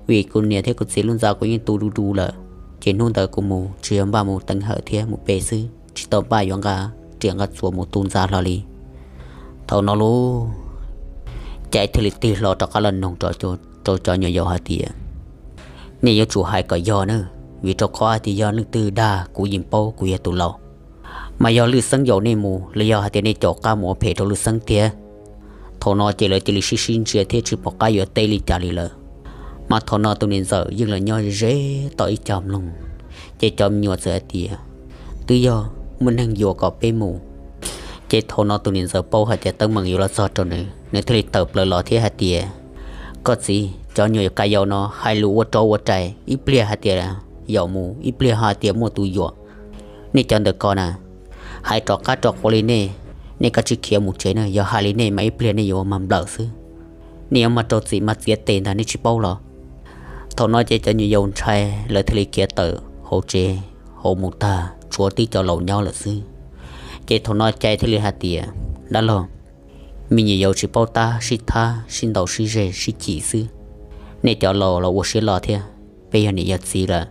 vim kuv niam thiab kuv txiv lub ntxa kuv yeej tu du du lawm, ces hnub ntawd kuv mus tsuas yog npaj mus teev hawm thiab mus pe xwb, tsis tau npaj yuav nqa riam nqa txuas mus tu ntxa hlo li. Thaum no lauj, Cai thiaj li tig hlo rov qab los noog rau cov nyuam yaus hais tias, Nej yuav tsum hais kom yog na, vim rau qhov hais tias yog leej twg dag kuv yeej paub, kuv yog tus laus. Mas yog Lwj Xeeb yaum nej mus los yog hais tias nej caum qab mus ua phem rau Lwj Xeeb tiag? Thaum no ces lawv cia li sib sib ntsia thiab tsis pom qab yuav teb li cas li lawm. Mas thaum no tus niam ntxawm yeej los nyob ze tom ib co mloog, ces cov me nyuam txawm hais tias, Twb yog muaj neeg yuam kom peb mus. Ces thaum no tus niam ntxawm paub hais tias teeb meem yuav los txog rau nws, nws thiaj li tawm plaws los thiab hais tias, Koj txiv, cov nyuam yaus no hais lus ua rauv ua rais, ib pliag hais tias yaum mus, ib pliag hais tias muaj tus yuam. Nej cov ntawm ko na, hais rov qab rov quav li nej, nej kav tsij khiav mus tsev na, yog hais li nej mas ib pliag nej yuav mag nplawm xwb. Nej yuav mag rau txim mag txiav tes ntag, nej tsis paub los? Thaum no ces cov nyuam yaus ntshai, lawv thiaj li khiav tawm hauv tsev hauv mus tag, tshuav tib cov laus nyob lawm xwb. Ces thaum no Cai thiaj li hais tias, Dab laug, me nyuam yaus tsis paub tab sib thab sib ntaus sib ze sib chim xwb. Nej cov laus los ua siab loj thiab, peb yog niam yog txiv lawm,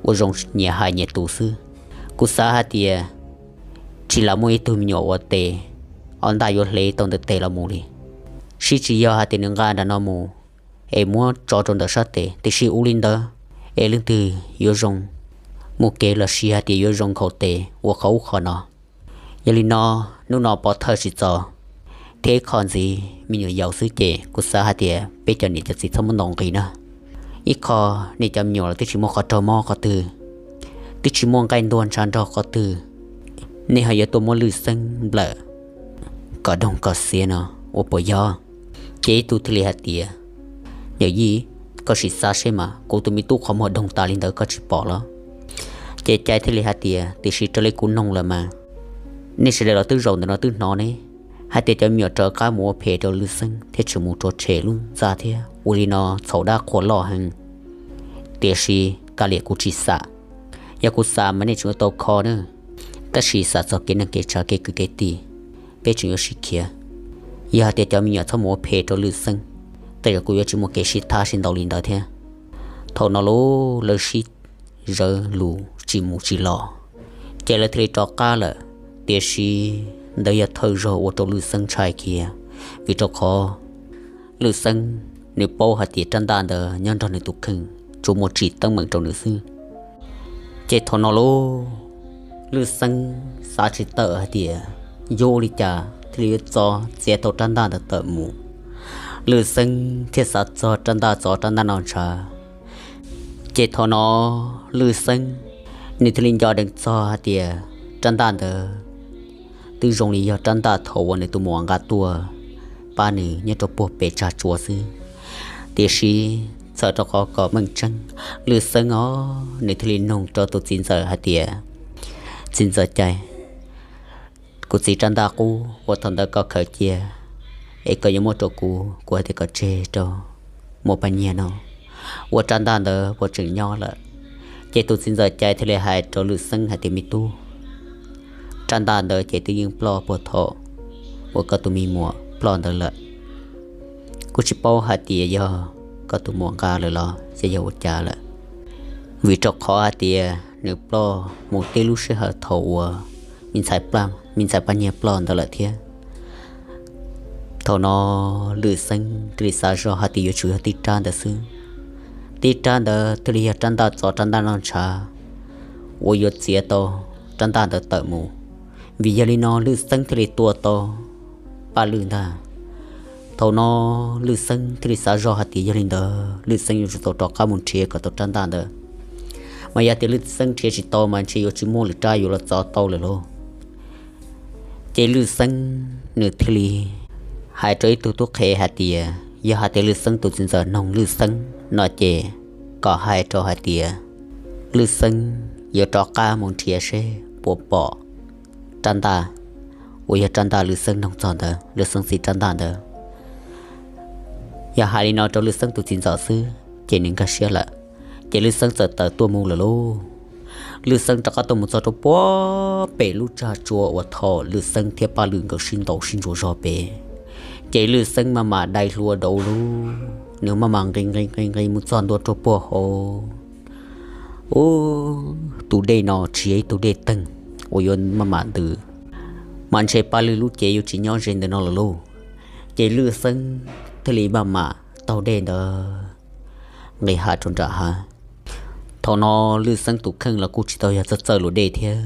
ua zoo nyias hais nyias tus xwb. Kuv xav hais tias tsis lam muaj ib tug me nyuam uas tes ob ntaj yuav hle tau ntawm tes los mus li. Sib tsis yog hais tias nws nqa nram no mus es muab tso rau ntawm sab tes, tiam sis ua li ntawd es leej twg yuav zoo mus kev los sis hais tias yuav zoo nkhaus tes ua qhov ub qhov no. Yog li no, hnub no pov thawj tsis txaus, thiab ib qho ntxiv me nyuam yaus xwb ces kuv xav hais tias peb cov niam cov txiv txhob muab ntaus nqi na. Ib qho, nej cov me nyuam los twb tsis muaj qhov raug mob qhov twg, twb tsis muaj nqaij ntuag ntshav nrog qhov twg, nej ho yuav tuaj muab Lwj Xeeb nplawm kom doog kom xiav no ua puas yog? Ces ib tug thiaj li hais tias, Yawm yij, koj sim xav seb mas kuv tus me tub qhov muag doog tas li ntawd koj tsis pom los? Ces Cai thiaj li hais tias, Tiam sis raws li kuv noog lawm mas nej sawv daws los twb zaum ntawm no twb hnov ne, hais tias cov me nyuam rov qab mus ua phem rau Lwj Xeeb thiab tseem mus rhuav tshem lub ntxa thiab ua li no txhaum dab qhuas loj heev. Tiam sis kav liam, kuv tsis xam. Yog kuv xam mas nej tseem yuav tau kho na. Tab sis xam txog kev neej kev tsav kev kwv kev tij, peb tseem yuav sib khiav. Yog hais tias cov me nyuam txhob mus ua phem rau Lwj Xeeb, tej zaum kuv yuav tsis muaj kev sib thab sib ntaus li ntawd thiab. Thaum no lub lawv sib zawv lus tsis mus tsis los, ces lawv thiaj li rov qab lawm. Tiam sis ntawd yog thawj zaug ua rau Lwj Xeeb ntshai kiag, vim rau qhov Lwj Xeeb nws paub hais tias rab ntaj ntawd nyob nrog nws tus kheej tsuas muaj tsim teeb meem rau nws xwb. Ces thaum no lub Lwj Xeeb xav tsis tawm hais tias yuav ua li cas thiaj li yuav txo txiav tau rab ntaj ntawd tawm mus. Lwj Xeeb thiaj xav txog rab ntaj, txov rab ntaj no ntshav. Ces thaum no Lwj Xeeb nws thiaj li nco deev txog hais tias rab ntaj ntawd twb zoo li yog rab ntaj thaum uas nws tus muam nqa tuaj pab nws nyob rau puag pem tsag tsua xwb. Tiam sis txhawm rau qhov kom meej tseeb, Lwj Xeeb os, nws thiaj li nug rau tus txiv ntxawm hais tias, Txiv ntxawm Cai, kuv txiv rab ntaj qub uas thaum ntawd koj khaws cia es koj yuav muab rau kuv, kuv hais tias kom tseg rau muam Paj Nyiag no, ua rab ntaj ntawd puas tseem nyob lawm? Ces tus txiv ntxawm Cai thiaj li hais rau Lwj Xeeb hais tias, Me tub, rab ntaj ntawd ces twb yeej ploj puag thaum uas koj tus me muam ploj ntawd lawm. Kuv tsis paub hais tias yog koj tus muam nqa lawm los yog ua cas lawm, vim rau qhov hais tias nws ploj mus tib lub sij hawm thaum uas me ntxhais Paj Nyiag ploj ntawd lawm thiab. Thaum no Lwj Xeeb thiaj li xav zoj hais tias yuav tsum yog tib rab ntawd xwb. Tib rab ntawd thiaj li yog rab ntaj txov rab ntaj noj ntshav uas yuav txiav tau rab ntaj ntawd tawm mus, vim yog li no Lwj Xeeb thiaj li tua tau Paj Lwj ntag. Thaum no Lwj Xeeb thiaj li xav zoj hais tias yog li ntawd Lwj Xeeb yuav tsum tau rov qab mus nrhiav kom tau rab ntaj ntawd, mas yog tias Lwj Xeeb nrhiav tsis tau mas ntshe yuav tsis muaj lwm rab yuav los txov tau lawm lauj. Ces Lwj Xeeb nws thiaj li hais rau ib tug tub qhe hais tias yog hais tias Lwj Xeeb tus txiv ntxawm noog Lwj Xeeb no ces kom hais rau hais tias Lwj Xeeb yuav rov qab mus nrhiav seb puas pom rab ntaj uas yog rab ntaj Lwj Xeeb noog txog ntawd, Lwj Xeeb txiv rab ntaj ntawd. Yog hais li no rau Lwj Xeeb tus txiv ntxawm xwb ces nws nkag siab lawm. Ces Lwj Xeeb txawm tawm tuaj mus lawm lauj. Lwj Xeeb rov qab tuaj mus txog rau puag pem lub tsag tsua uas thaum Lwj Xeeb thiab Paj Lwj nkawd sib ntaus sib ntsuas zog pem. Ces Lwj Xeeb maj mam dai hlua dauv lug, nws maj mam nqis nqis nqis nqis mus txog ntua rau puag hauv. Ub, tus dej no tsis yog ib tug dej teeg uas yuav maj mam ntws, mas ntshe Paj Lwj lub cev yuav tsis nyob ze ntawm no lawm lauj. Ces Lwj Xeeb thiaj li maj mam taug dej ntawd nqis hav rau nram hav. Thaum no Lwj Xeeb tus kheej los kuj tsis tau yog txawj txawj luam dej thiab,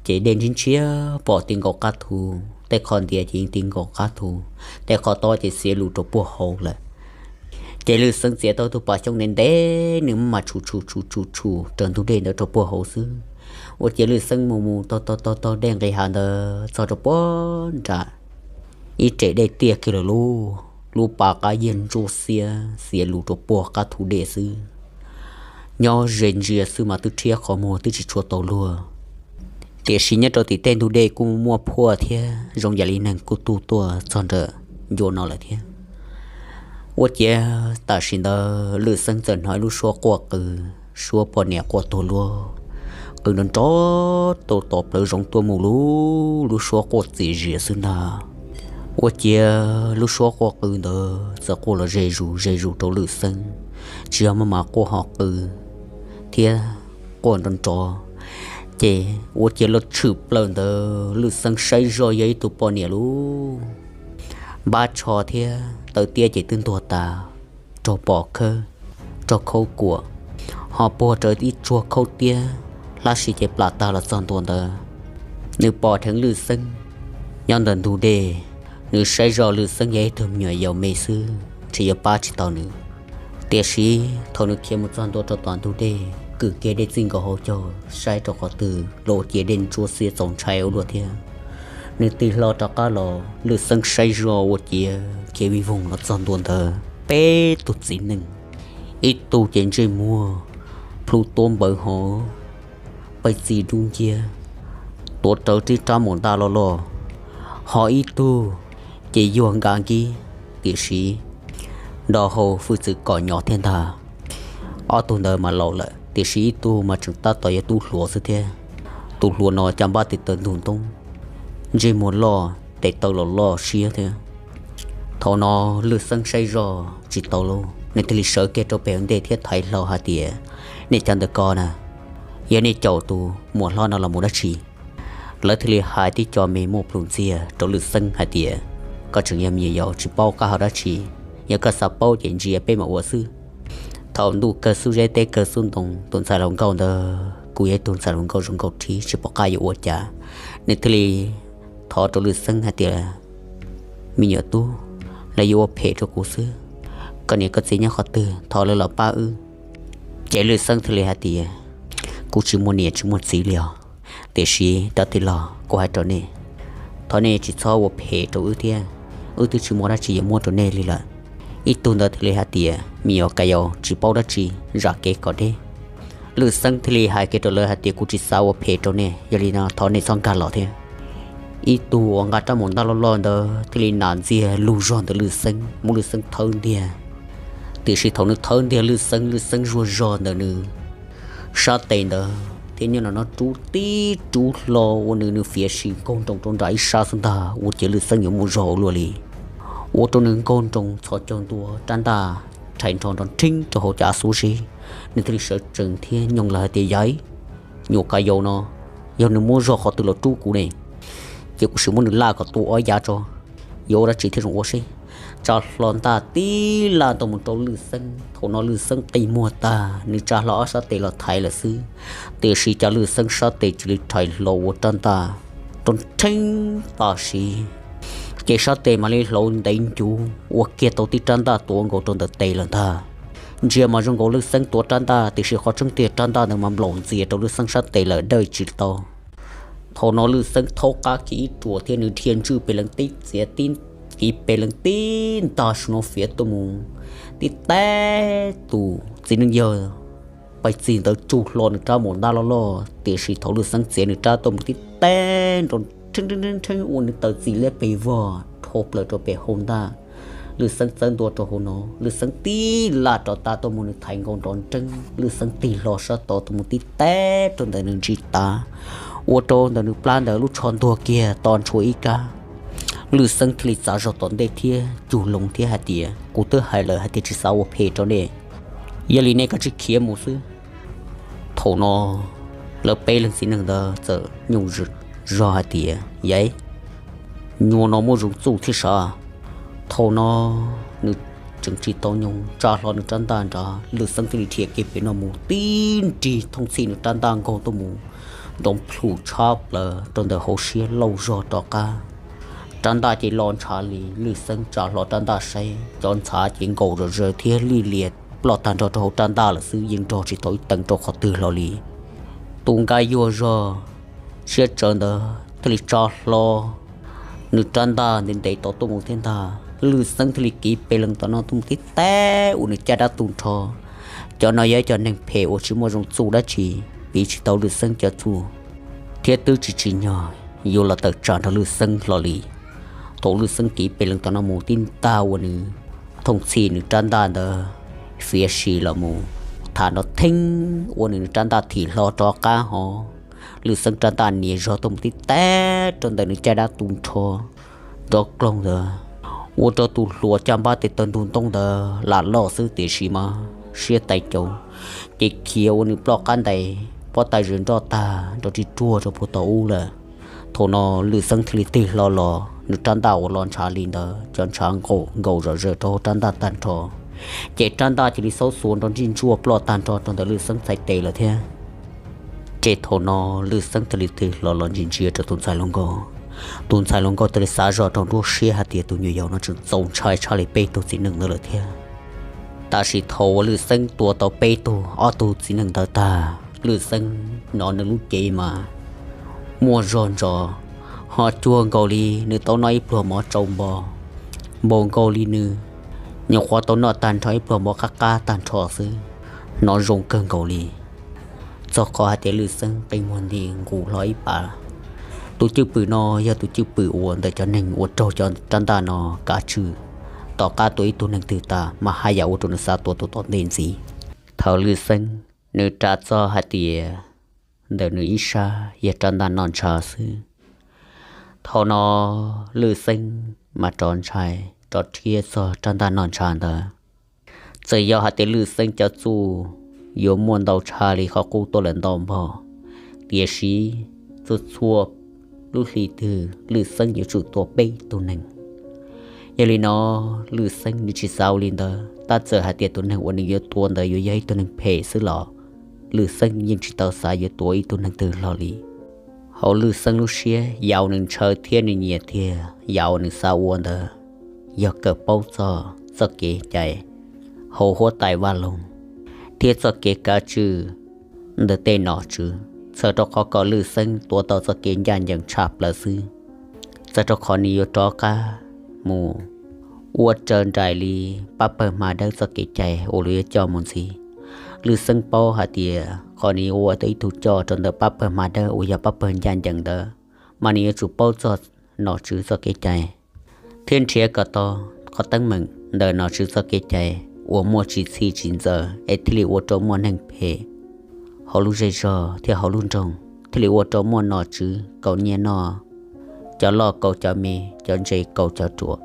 ces dej ntshiab ntshiab pom ti nkaus qab thu, tej qho ntiav ces yeej ti nkaus qab thu, tej qho tob ces xiav lus rau puag hauv lawm. Ces Lwj Xeeb txiav tau tug pas xyoob ntev ntev, nws maj mam tshum tshum tshum tshum tshum raws ntug dej ntawd rau puag hauv xwb. Ua ciav Lwj Xeeb mus mus taug taug taug taug dej nqis hav ntawd txog rau puag nram ib rev dej tiaj kiag lawm lauj, lub pas qab yiag ntsuab xiab xiav lus rau puag qab thu dej xwb. Nyob ze ntsia xwb mas twb rhiab qhov muag twb tsis tshua tau luag, tiam sis nyob rau tim tej ntug dej kuj muaj phuaj thiab zoo yam li neeg kuj tuaj tuaj txog nram ncua no lawm thiab. Ua ciav tam sim ntawd Lwj Xeeb txawm hnov ib lub suab quaj qw, suab poj niam quaj tuag luag, qw nrov nrov tau tom plawv zoov tuaj mus lauj, lub suab quaj txias zias xwb ntag. Ua ciav lub suab quaj qw ntawd txawm quaj los ze zus ze zus rau Lwj Xeeb, tsis yog maj mam quaj ho qw thiab quaj nrov nrov, ces ua ciav los tshwm plaws ntawd Lwj Xeeb saib zoj yog ib tug poj niam lauj, npab tsho thiab taw tiab ces twb ntuag tas, raug pom khawb, raug khaub kuam, ho puag rawv ib tsuag khaub tiab hlab si ces plam tag los txog ntua ntawd. Nws pom dheev Lwj Xeeb nyob ntawm ntug dej, nws saib zoj Lwj Xeeb yog ib tug me nyuam yaus me xwb, ntshe yuav pab tsis tau nws. Tiam sis thaum nws khiav mus txog ntua rau tom ntug dej, kwm kiag dej txij nkaus hauv caug saib rau qhov twg los ua ciav dej ntsuab xiab txaus ntshai ua luaj thiab. Nws tig hlo rov qab los, Lwj Xeeb saib zoj ua ciav khiav vij voog los txog ntua ntawd peb tug txiv neej. Ib tug ces ntsej muag plhu tuab npawv hov, pawg txij dub nciab, tuav rawv tib rab mus ntaj loj loj, ho ib tug ces yuag nka nkib, tiam sis nrog hau hwj txwv kom nyo thiab ntag. Ob tug ntawd mas laus lawm, tiam sis ib tug mas tseem tab tom yog tub hluas xwb thiab. Tus hluas no caj npab tes taw ntug ntoob, ntsej muag loj, tes taw los loj siab thiab. Thaum no Lwj Xeeb saib zoj tsis tau lauj, nws thiaj li sawv kiag rau pem ntej thiab thaiv hlo hais tias, Nej cov ntawm ko na, yog nej caum tus muam hlob no los mus dab tsi? Lawv thiaj li hais tib co me muaj plhus ntxiag rau Lwj Xeeb hais tias, Koj tseem yog me nyuam yaus tsis paub qab hau dab tsi, yog koj xav paub ces ntsia peb mam ua xwb. Thaum ntuj kawg xub zeb teb kawg xub ntoo, tus ntxhais hluas nkauj ntawd kuj yog ib tug ntxhais hluas nkauj zoo nkauj thiab tsis pom qab yuav ua cas, nws thiaj li thov rau Lwj Xeeb hais tias, Me nyuam tub, lawv yuav ua phem rau kuv xwb, koj niam koj txiv nyob qhov twg thov lawv los pab wb. Ces Lwj Xeeb thiaj li hais tias, Kuv tsis muaj niam tsis muaj txiv li os, tiam sis cov tij laug, kuv hais rau nej, thov nej tsis txhob ua phem rau wb thiab, wb twb tsis muaj dab tsi yuav muab rau nej li lawm. Ib tug ntawd thiaj li hais tias, Me nyuam ka yau tsis paub dab tsi, zam kev kom deb. Lwj Xeeb thiaj li hais kiag rau lawv hais tias, Kuv tsis xav ua phem rau nej, yog li no thov nej txhob nkag los thiab. Ib tug uas nqa rab mus ntaj loj loj ntawd thiaj li nam ntxiag lug zog ntawm Lwj Xeeb, muab Lwj Xeeb thawb ntiag. Tiam sis thaum nws thawb ntiag Lwj Xeeb, Lwj Xeeb zuag zog ntawm nws sab tes ntawd thiab nyob no no rub tib rub hlo ua nws nws fiav sim nkaug nroo rau nram ib sab xwb ntag, ua ciav Lwj Xeeb yuav muaj zog ua luaj li. Ua rau nws nkaug nroo txhos caug ntua, rab ntaj rhais nrho nrov nrheeb rau hauv cov av xuab zeb. Nws thiaj li sawv tsees thiab nyoog lawv hais tias, Yaiv, nyuam ka yau no, yog nws muaj zog qhov twg los rub kuv ne, ces kuv sim muab nws laj kom tua ob yav tso, yuav ua dab tsi thiaj zoo ua seb. Tsa hlo ntaj tib laj ntau mus rau Lwj Xeeb. Thaum no Lwj Xeeb qi muag tag, nws tsa hlo ob sab tes los thaiv lawm xwb, tiam sis cas Lwj Xeeb sab tes cia li rhais hlo ua rab ntaj rov nrheeb tam sim, ces sab tes mam li hlauv ntev ncuv ua kiag tau tib rab ntaj tuav nkaus rau ntawm tes lawm ntag. Ntsia mas zoo nkaus Lwj Xeeb tuav rab ntaj, tiam sis qhov tseeb tiag rab ntaj ntawd mas nplaum ntxias rau Lwj Xeeb sab tes lawm dawj tsis tau. Thaum no Lwj Xeeb thaub qab kiag ib ruam thiab nws dhia ntswj pes lees tib txiav tib kiv pes lees tib ntag su no fiav tuaj mus tib teb tus txiv neej yawg pais txig ntawd tsuj hlo nws rab mus ntaj loj loj, tiam sis thaum Lwj Xeeb txiav nws rab tuaj mus tib teb nrov nrheeb nrheeb ua nws taw txi liab pes vog dhau plaws rau pem hauv ntaj. Lwj Xeeb txawb ntua rau hauv no, Lwj Xeeb tib laj rov tag tuaj mus nws thaiv nkaus nrov nreeb, Lwj Xeeb tig hlo sab tod tuaj mus tib teb rau ntawm nws ntsis tav, ua rau ntawm nws plab ntawd lub tsho ntuag kiag to ntshua ib kab. Lwj Xeeb thiaj li txav zog tom ntej thiab cug loo thiab hais tias, Kuv twb hais lawm hais tias tsis xav ua phem rau nej, yog li nej kav tsij khiav mus xwb. Thaum no lawv peb leeg txiv neej ntawd txawm nyooj zog hais tias, Yaiv, nyuam no muaj zoo txuj thiab sav. Thaum no nws tseem tsis tau nyoog tsa hlo nws rab ntaj nrad, Lwj Xeeb thiaj li dhia kiag pem no mus tib nrig thooj txhij nws rab ntaj nkaug tuaj mus nrov plhum tshab plaws rau ntawm hauv siab lauj zog rov qab. Rab ntaj ces lo ntshav li, Lwj Xeeb tsa hlo rab ntaj saib cov ntshav ces nkaum zom zaws thiab lij lias ploj tag nrho rau hauv rab ntaj lawm xwb, yeej nrog tsis tau ib teev rau qhov twg hlo li. Tus nkaj yuag zog siab tsawv ntawd thiaj li tsa hlo nws rab ntaj ntev ntev tod tuaj mus thiab ntag. Lwj Xeeb thiaj li kiv pes lees tom no tuaj mus tib teb ua nws caj dab tu nrho. Cov no yog ib co neeg phem uas tsis muaj zoo txuj dab tsi, piv tsis tau Lwj Xeeb cov txuj, thiab twb tsis tsim nyog yuav los tawm tsam nrog Lwj Xeeb hlo li. Thaum Lwj Xeeb kiv pes lees tom no mus tib ntag ua nws thooj txhij nws rab ntaj ntawd fiav si los mus, tham nrov theeb ua nws nws rab ntaj thim hlo rov qab hov. Lwj Xeeb rab ntaj nias zog tuaj mus tib teb rau ntawm nws caj dab tu nrho nrov kloog ntawd, ua rau tus hluas caj npab tes taw ntug ntoob ntawd lam loj xwb tiam sis mas siab tais caus, ces khiav ua nws ploj qab ntais pob tais zws nroj tag nrov ris ruag rau puag tom ub lawm. Thaum no Lwj Xeeb thiaj li tig hlo los, nws rab ntaj uas lo ntshav li ntawd cov ntshav nqaum nkaus zom zaws rau hauv rab ntaj tag nrho, ces rab ntaj cia li xaub xuas nrov ntsij ntsuaj ploj tag nrho rau ntawm Lwj Xeeb txhais tes lawm thiab. Ces thaum no Lwj Xeeb thiaj li tig hlo los ntsia ntsia rau tus ntxhais hluas nkauj. Tus ntxhais hluas nkauj thiaj li xav zoj rau nruab siab hais tias tus nyuam yaus no tseem txaus ntshai tshaj li peb tug txiv neej ntawd lawm thiab. Tam sim thaum uas Lwj Xeeb tua tau peb tug ob tug txiv neej ntawd tag, Lwj Xeeb hnov nws lub cev mas muaj zog ntsos Ho cuag nkaus li nws tau noj ib pluag mov tsau npo, npaum nkaus li nws nyuam qhuav tau noj tag nrho ib pluag mov qab qab tag nrho xwb, hnov zoo kawg nkaus li. Txog qhov hais tias Lwj Xeeb qi muag nti nqus hlo ib pas. Tus cwj pwm no yog tus cwj pwm uas ntawm cov neeg uas raug cov rab ntaj no kav tswj, tom qab tua ib tug neeg twg tas mas haj yam ua rau nws xav tua tus tom ntej ntxiv. Thaum Lwj Xeeb nws ras txog hais tias ntawm nws ib sab yog rab ntaj noj ntshav xwb, thaum no Lwj Xeeb mas rov ntshai, rov rhiab txog rab ntaj noj ntshav ntawd. Txawm yog hais tias Lwj Xeeb cov txuj yuav muaj ntau tshaj li qhov qub tuaj lawm ntau npaug, tiam sis txhua txhua lub hli twg Lwj Xeeb yuav tsum tua peb tug neeg. Yog li no, Lwj Xeeb nws tsis xav ua li ntawd, tab txawm hais tias tus neeg uas nws yuav tua ntawd yuav yog ib tug neeg phem xwb los Lwj Xeeb yeej tsis tau xav yuav tua ib tug neeg twg hlo li. Hauv Lwj Xeeb lub siab, yam uas nws ntshaw thiab nws nyiam tiag, yam uas nws xav ua ntawd yog kawm paub txog txoj kev cai hauv huab tais vaj loog thiab txoj kev kav tswj ntawm tej nom tswv, txhawm rau qhov kom Lwj Xeeb tuav tau txoj kev ncaj ncees tshaj plaws xwb. Txhawm rau qhov nws yuav rov qab mus ua raws nraim li pab pawg hma dawb txoj kev cai uas luag yuav coj mus ntxiv. Lwj Xeeb paub hais tias qhov nws yuav ua tau ib tug coj rau ntawm pab pawg hma dawb uas yog pab pawg ncaj ncees ntawd, mas nws yuav tsum paub txog nom tswv txoj kev cai thiab nrhiav kom tau qhov teeb meem ntawm nom tswv txoj kev cai uas muaj tsis txhij tsis ntxaws es thiaj li ua rau muaj neeg phem hauv lub zej zog thiab hauv lub nroog, thiaj li ua rau muaj nom tswv kaus nyiaj noj, cov loj kaus cov me, cov ntse kaus cov ruam,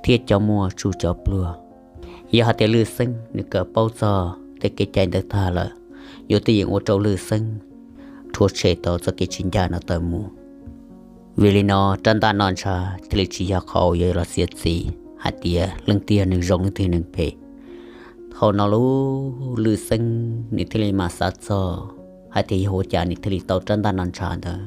thiab cov muaj tsuj cov pluag. Yog hais tias Lwj Xeeb nws kawm paub txog tej kev cai ntawd tag lawm, yuav twb yeej ua rau Lwj Xeeb rhuav tshem tau txoj kev tsis ncaj no tawm mus. Vim li no rab ntaj noj ntshav thiaj li tsis yog qhov uas yuav los txiav txim hais tias leej twg yog neeg zoo leej twg yog neeg phem. Thaum no lub Lwj Xeeb nws thiaj li mam xav txog hais tias yog ua cas nws thiaj li tau rab ntaj noj ntshav ntawd.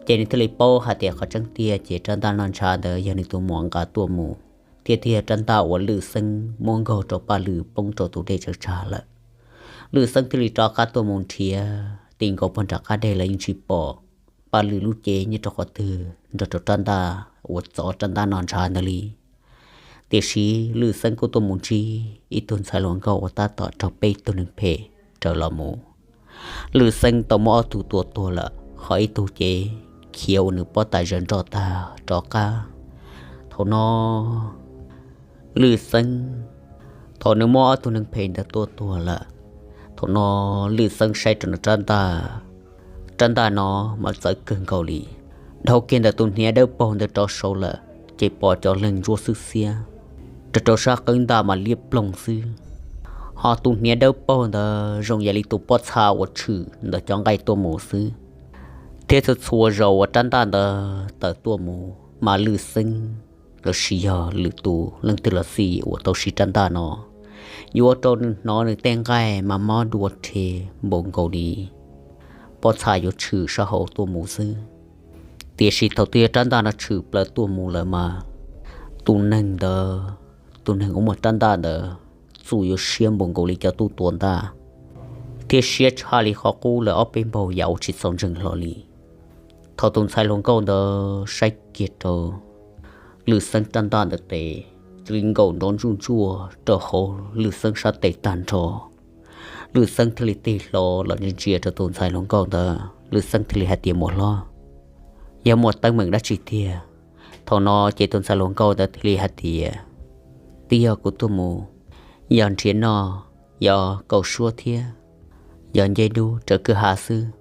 Ces nws thiaj li paub hais tias qhov tseeb tiag ces rab ntaj noj ntshav ntawd yog nws tus muam nqa tuaj mus, thiab thiaj yog rab ntaj uas Lwj Xeeb muab nkaug rau Paj Lwm poob rau tus dej tsaws tsag lawm. Lwj Xeeb thiaj li rov qab tuaj mus nrhiav ti nkaus puag nram qab deg los yeej tsis pom Paj Lwm lub cev nyob rau qhov twg nrog rau rab ntaj uas txov rab ntaj noj ntshav ntawd li. Tiam sis Lwj Xeeb kuj tuaj mus ntsib ib tug ntxhais hluas nkauj uas tab tom raug peb tug neeg phem raws los mus. Lwj Xeeb tau muab ob tug tua tuag lawm, ho ib tug ces khiav ua nws pob tais zaws nroj tag rov qab. Thaum no Lwj Xeeb, thaum nws muab ob tug neeg phem ntawd tua tuag lawm, thaum no Lwj Xeeb saib rau nws rab ntaj, rab ntaj no mas txawv kawg nkaus li. Dhau kiag ntawm tus hniav dawb paug ntawd rov saud lawm, ces pom cov leeg ntsuab xwb xiab rau rau sab qwb ntaj mas liab ploog xwb. Ho tus hniav dawb paug ntawd zoo yam li tus pob txha uas tshwm ntawm cov nqaij tuaj mus xwb. Thiab txhua txhua zaus uas rab ntaj ntawd tawm tuaj mus mas Lwj Xeeb los sis yog lwm tus leej twg los xij uas tau siv rab ntaj no, yuav ua rau nws hnov nws tej nqaij mas mob dua rhe npaum nkaus li pob txha yuav tshwm sab hauv tuaj mus xwb. Tiam sis thaum twg yog rab ntaj no tshwm plaws tuaj mus lawm mas tus neeg ntawd, tus neeg uas muaj rab ntaj ntawd txuj yuav siab npaum nkaus li cov tub tua ntaj, thiab siab tshaj li qhov qub lawm ob peb npaug yam uas tsis txaus ntseeg hlo li. Thaum tus ntxhais hluas nkauj ntawd saib kiag rau Lwj Xeeb rab ntaj ntawd tes, cia li nkaum nrov ntsuj ntsuaj rau hauv Lwj Xeeb sab tes tag nrho. Lwj Xeeb thiaj li tig hlo los ntsia ntsia rau tus ntxhais hluas nkauj ntawd, Lwj Xeeb thiaj li hais tias, muam hlob, yog muaj teeb meem dab tsi tiag? Thaum no ces tus ntxhais hluas nkauj ntawd thiaj li hais tias, twb yog kuv tuaj mus, yog nrhiav noj, yog kaum suab thiab yog nce dub raws kwj ha xwb.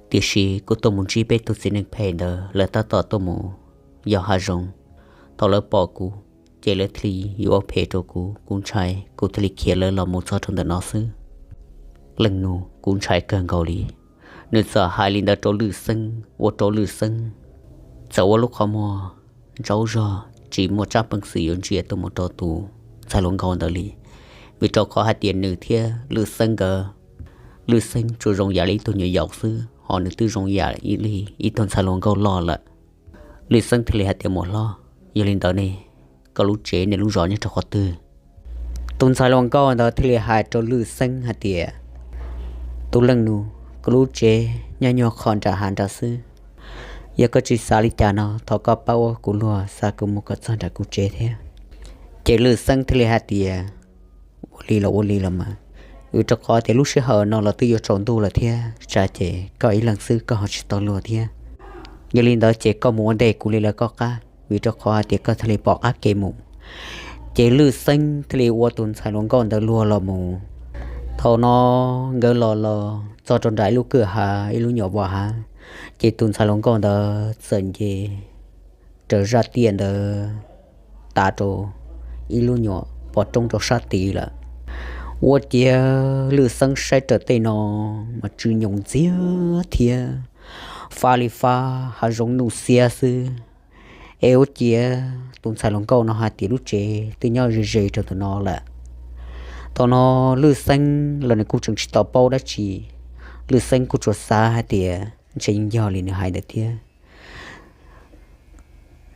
Tiam sis kuv tuaj mus ntsib peb tug txiv neej phem ntawd, lawv tab tom tuaj mus yos hav zoov. Thaum lawv pom kuv, ces lawv thiaj li yuav ua phem rau kuv, kuv ntshai kuv thiaj li khiav lawv los mus txog rau ntawm no xwb. Leej nus, kuv ntshai kawg nkaus li. Nws txawm hais li ntawd rau Lwj Xeeb, ua rau Lwj Xeeb txawm ua lub qhov muag ntsaub zog tsis muaj tsab peev xwm yuav ntsia tuaj mus rau tus ntxhais hluas nkauj ntawd li, vim rau qhov hais tias nws thiab Lwj Xeeb nkawd, Lwj Xeeb tsuas zoo yam li ib tug nyuam yaus xwb, ho nws twb zoo yam li ib tug ntxhais hluas nkauj loj lawm. Lwj Xeeb thiaj li hais tias, muam hlob, yog li ntawd ne, koj lub tsev nej lub zos nyob rau qhov twg? Tus ntxhais hluas nkauj ntawd thiaj li hais rau Lwj Xeeb hais tias, tus leej nus, kuv lub tsev nyob nyuag qho nram hav nrad xwb. Yog koj tsis xav li cas no, thov koj pab ua kuv luag xa kuv mus kom txog nram kuv tsev thiab. Ces Lwj Xeeb thiaj li hais tias, ua li los ua li los mas, vim rau qhov tias lub sij hawm no los twb yuav tsaus ntuj lawm thiab, tsam ces koj ib leeg xwb koj ho tsis tau luag thiab. Yog li ntawd ces koj mus ua ntej kuv li lawv koj qab, vim rau qhov hais tias koj thiaj li pom qab kev mus. Ces Lwj Xeeb thiaj li ua tus ntxhais hluas nkauj ntawd luag los mus. Thaum no nkawd los los txog rau nram ib lub kwj ha, ib lub nyuam vaj hav, ces tus ntxhais hluas nkauj ntawd txawm nce raws zaj tiaj ntawd tav rau ib lub nyuam pov roob rau sab tid lawm. Ua ciav Lwj Xeeb saib raws tej no mas tsw nyoos ntxiag thiab, fab li fab hav zoov nuj xiab xwb. Es ua ciav tus ntxhais hluas nkauj no hais tias lub tsev twb nyob ze ze rau ntawm no lawm. Thaum no Lwj Xeeb los nws kuj tseem tsis tau paub dab tsi, Lwj Xeeb kuj tsuas xav hais tias ntshe yeej yog li nws hais ntawd thiab.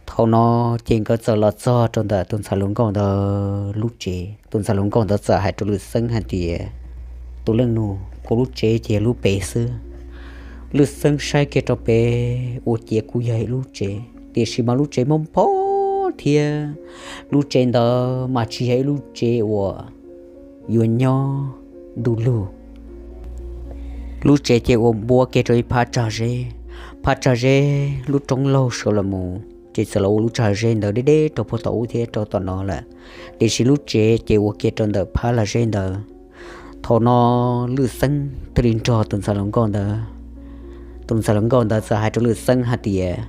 Thaum no ces nkawd txawm los txog rau ntawm tus ntxhais hluas nkauj ntawd lub tsev. Tus ntxhais hluas nkauj ntawd txawm hais rau Lwj Xeeb hais tias, tus leej nus, kuv lub tsev ces yog lub pem xwb. Lwj Xeeb saib kiag rau pem ua ciav kuj yog ib lub tsev, tiam sis mas lub tsev mob nphob thiab, lub tsev ntawd mas tsis yog ib lub tsev uas yuav nyob ntuj lug. Lub tsev ces ua npuab kiag rau ib phab tsag zeb, phab tsag zeb lub roob laug sawv los mus ces txawm los ua lub tsag zeb ntawd deb deb rau puag tom ub thiab rau tom no lawm. Tiam sis lub tsev ces ua kiag rau ntawm phab lag zeb ntawd. Thaum no Lwj Xeeb thiaj li nrog tus ntxhais hluas nkauj ntawd. Tus ntxhais hluas nkauj ntawd txawm hais rau Lwj Xeeb hais tias,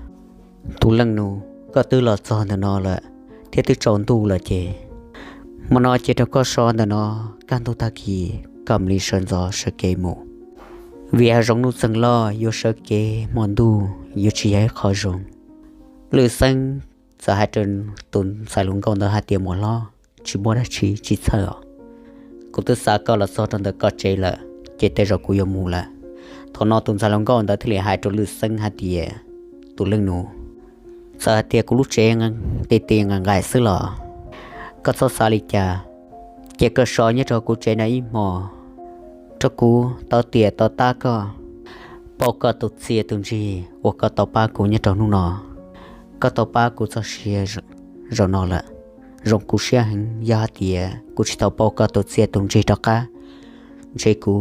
tus leej nus, koj twb los txog ntawm no lawm thiab twb tsaus ntuj lawm ces, hmo no cia rau koj so ntawm no, kaj ntug tag kis koj mam li sawv ntxov sawv kev mus. Vim hav zoov nuj txeeg loj, yuav sawv kev hmo ntuj yuav tsis yog ib qho zoo. Lwj Xeeb txawm hais rau tus ntxhais hluas nkauj ntawd hais tias, muam hlob, tsis muaj dab tsi, tsis txhawj os. Kuv twb xa koj los txog rau ntawm koj tsev lawm ces tej zaum kuv yuav mus lawm. Thaum no tus ntxhais hluas nkauj ntawd thiaj li hais rau Lwj Xeeb hais tias, tus leej nus, txawm hais tias kuv lub tsev ti ti nqaim nqaim xwb los koj txhob xav li cas, ces koj so nyob rau kuv tsev no ib hmos, rau kuv tau tiam tau tab koj, pauj koj tus txiaj tus ntsig uas koj tau pab kuv nyob rau hnub no. Koj tau pab kuv txoj sia zaum no lawm, zoo kuv siab heev. Yog hais tias kuv tsis tau pauj koj tus txiaj tus ntsig rov qab, ntshe kuv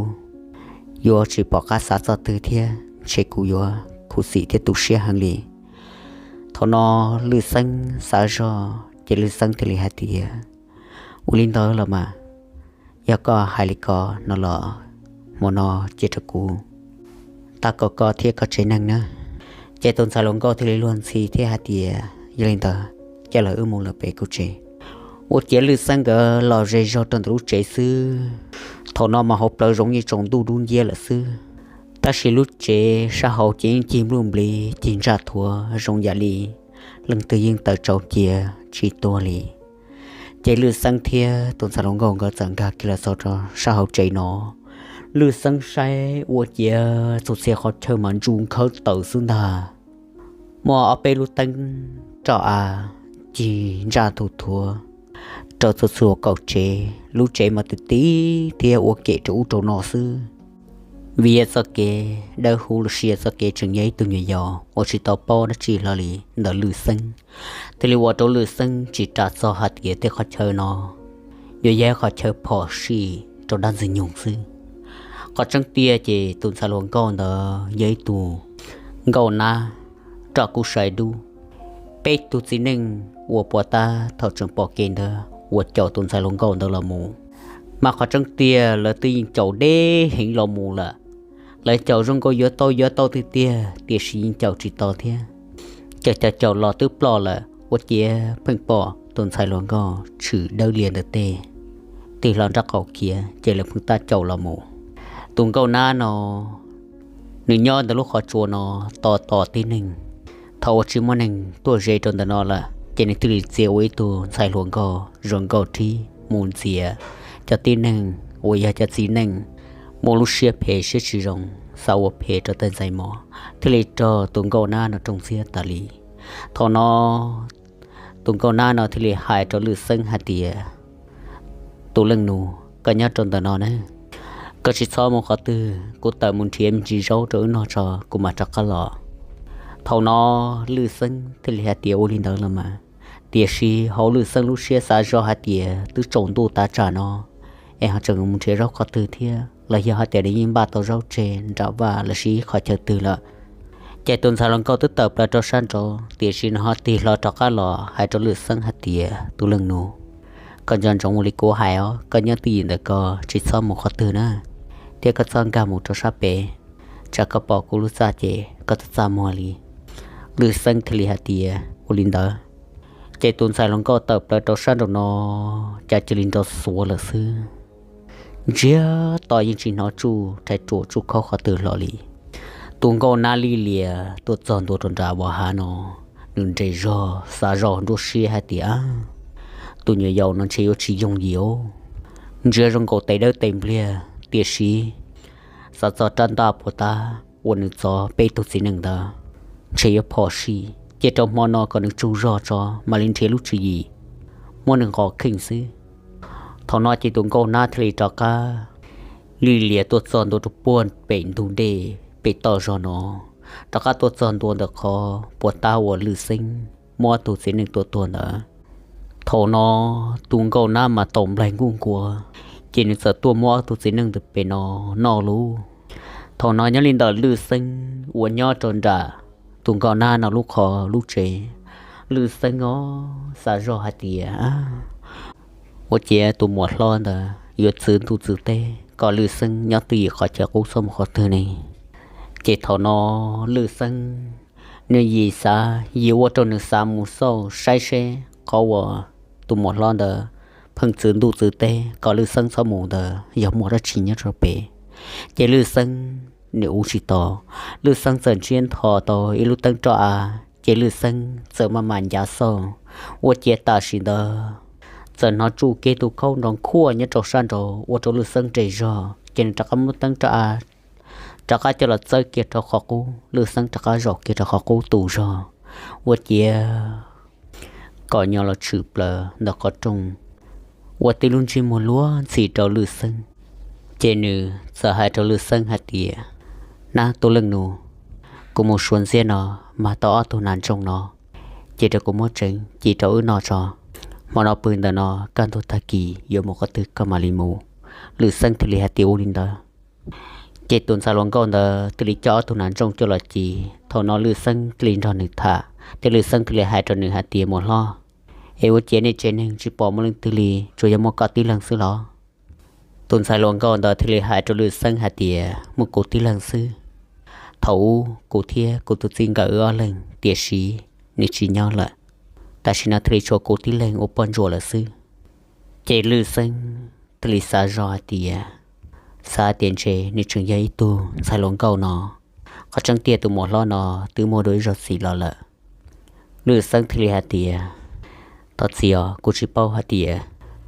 yuav tsis pom qab xav txoj twg thiab ntshe kuv yuav khuv xim thiab tu siab heev li. Thaum no Lwj Xeeb xav zog ces Lwj Xeeb thiaj li hais tias, ua li ntawd los mas, yog koj hais li ko no los, hmo no cia rau kuv tab kaum koj thiab koj tsev neeg na. Ces tus ntxhais hluas nkauj thiaj li luag ntxhi thiab hais tias, yog li ntawd, cia lawv wb mus lawm pem kuv tsev. Ua ciav Lwj Xeeb nkawd los ze zog rau ntawm lub tsev xwb. Thaum no mas hauv plawv zoov yeej tsaus ntuj dub nciab lawm xwb, tab sis lub tsev sab hauv ces yeej cig npluj nplis cig ntsaj thuav zoo yam li leej twg yeej tawm tsau cia tsis tuag li. Ces Lwj Xeeb thiab tus ntxhais hluas nkauj nkawd txawm nkag kiag los txog rau sab hauv tsev no. Lwj Xeeb saib ua ciav txhua txhia qhov chaw mas ntsu nkhawb taws xwb ntag. Muaj ob peb lub teeb roj av cig ntsaj thuav thuav rau txhua txhua kaum tsev, lub tsev mas ti ti thiab ua kem rau ub rau no xwb. Vim yog txoj kev dawb huv los sis yog txoj kev tseem yog ib tug nyuam yaus uas tsis tau paub dab tsi hlo li ntawm Lwj Xeeb, thiaj li ua rau Lwj Xeeb tsis ras txog hais tias tej qhov chaw no yuav yog ib qhov chaw phom sij rau dab ntxwg nyoog xwb. Qhov tseeb tiag ces tus ntxhais hluas nkauj ntawd yog ib tug nkauj nab roj kub sai dub. Peb tug txiv neej uas puas tab thaum tseem pom kev ntawd uas caum tus ntxhais hluas nkauj ntawd los mus, mas qhov tseeb tiag lawv twb yeej caum deb heev los mus lawm. Lawv caum zoo nkaus yuav tau yuav tau tiag tiag, tiam sis yeej caum tsis tau thiab. Caum caum caum los twb ploj lawm, ua ciav pheej pom tus ntxhais hluas nkauj tshwm dawb lias ntawm tej tig hlo nraub qaum khiav, ces lawv pheej tab caum los mus. Tus nkauj nab no nws nyob ntawm lub qhov tsua no tos tos tib neeg. Thaum uas tsis muaj neeg tuaj ze rau ntawm no lawm, ces nws thiaj li txia ua ib tug ntxhais hluas nkauj zoo nkauj rhib mus ntxias cov tib neeg uas yog cov txiv neej muaj lub siab phem siab tsis zoo, xav ua phem rau tej ntxhais mos, thiaj li raug tus nkauj nab no rooj txiag tas li. Thaum no tus nkauj nab no thiaj li hais rau Lwj Xeeb hais tias, tus leej nus, koj nyob rau ntawm no na, koj tsis txhob mus qhov twg, kuv tawm mus nrhiav me ntsis zaub rau wb noj tso kuv mam rov qab los. Thaum no Lwj Xeeb thiaj li hais tias ua li ntawd los mas, tiam sis hauv Lwj Xeeb lub siab xav zoj hais tias twb tsaus ntuj tav tsam no es ho tseem mus nrhiav zaub qhov twg thiab los yog hais tias nws yeej npaj tau zaub tseg nram vaj los sis ib qhov chaw twg lawm. Ces tus ntxhais hluas nkauj twb tawm plaws rau sab nraud, tiam sis nws ho tig hlo rov qab los hais rau Lwj Xeeb hais tias, tus leej nus, koj nco ntsoov ua li kuv hais os, koj nyob twj ywm ntawm ko, tsis txhob mus qhov twg na, thiab koj txhob nkag mus rau sab pem, tsam koj pom kuv lub txaj ces koj txaj txaj muag li. Lwj Xeeb thiaj li hais tias ua li ntawd. Ces tus ntxhais hluas nkauj tawm plaws rau sab nraum no, cas cia li nrov xuav lawm xwb. Ntsiag to yeej tsis hnov tsuj rhais ruam tsuj khaub qhov twg hlo li. Tus nkauj nab Lis Lias tuaj txog ntua rau nram vaj hav no, nws nres zog xav zoj nruab siab hais tias, tus nyuam yaus no ntshe yuav tsis yooj yim os, ntsiag zoo nkaus tes dawb tes npliag, tiam sis xav txog rab ntaj puas tab uas nws txov peb tug txiv neej ntawd ntshe yuav phom sij, ces rau hmo no kom nws tsaug zog tso mam li nrhiav lub tswv yim muab nws nqos kheej xwb. Thaum no ces tus nkauj nab thiaj li rov qab Lis Lias tuaj txog ntua rau puag pem ntug dej pem toj zog no, rov qab tuaj txog ntua ntawm qhov puas tab uas Lwj Xeeb muab ob tug txiv neej tua tuag ntawd. Thaum no tus nkauj nab mas tau nplaig nkuj nkuav, ces nws txawm tuaj muab ob tug txiv neej ntawd pem no noj lauj. Thaum no nyob li ntawm Lwj Xeeb uas nyob rau nram tus nkauj nab no lub qhov lub tsev, Lwj Xeeb os xav zoj hais tias ua ciav tus muam hlob ntawd yuav txwv ntuj txwv teb kom Lwj Xeeb nyob twj ywm qhov chaw qub txhob mus qhov twg ne. Ces thaum no Lwj Xeeb nws yim xav yim ua rau nws xav mus xauj saib seb qhov uas tus muam hlob ntawd pheej txwv ntuj txwv teb kom Lwj Xeeb txhob mus ntawd yog muaj dab tsi nyob rau pem. Ces Lwj Xeeb nws ua tsis tau, Lwj Xeeb txawm ntsiab ntho tau ib lub teeb roj av, ces Lwj Xeeb txawm maj mam ncav xauj. Ua ciav tam sim ntawd txawm hnov tsuj kiag tus khaub nrov khuaj nyob rau sab nraud ua rau Lwj Xeeb nres zog, ces nws rov qab muab teeb roj av rov qab coj los txawb kiag rau qhov qub, Lwj Xeeb rov qab zaum kiag rau qhov qub tu zog. Ua ciav kom nyo los tshwm plaws ntawm qhov rooj, ua tib lub ntsej muag luag ntxhi rau Lwj Xeeb. Ces nws txawm hais rau Lwj Xeeb hais tias, nab tus leej nus, kuv mus suav ntxiab no mag tau ob tug nas ntsoog no, ces rau kuv muab tsev ci rau wb noj tso. Hmo no pw ntawm no, kaj ntug tag kis yuav mus qhov twg koj mam li mus. Lwj Xeeb thiaj li hais tias ua li ntawd. Ces tus ntxhais hluas nkauj ntawd thiaj li coj ob tug nas ntsoog coj los ci. Thaum no Lwj Xeeb thiaj li nrog nws tham, thiab Lwj Xeeb thiaj li hais rau nws hais tias, muam hlob, es ua ciav nej tsev neeg tsis pom muaj leej twg li, tsuas yog muaj koj tib leeg xwb los? Tus ntxhais hluas nkauj ntawd thiaj li hais rau Lwj Xeeb hais tias, muaj kuv tib leeg xwb. Thaum ub kuv thiab kuv tus txiv nkawm wb ob leeg, tiam sis nws tsis nyob lawm. Tam sim no thiaj li tshuav kuv tib leeg ua poj ntsuam lawm xwb. Ces Lwj Xeeb thiaj li xav zoj hais tias, xav hais tias ntshe nws tseem yog ib tug ntxhais hluas nkauj no. Qhov tseeb tiag tus muam hlob no twb muaj dua ib zaug txiv los lawm. Lwj Xeeb thiaj li hais tias, thov txim os, kuv tsis paub hais tias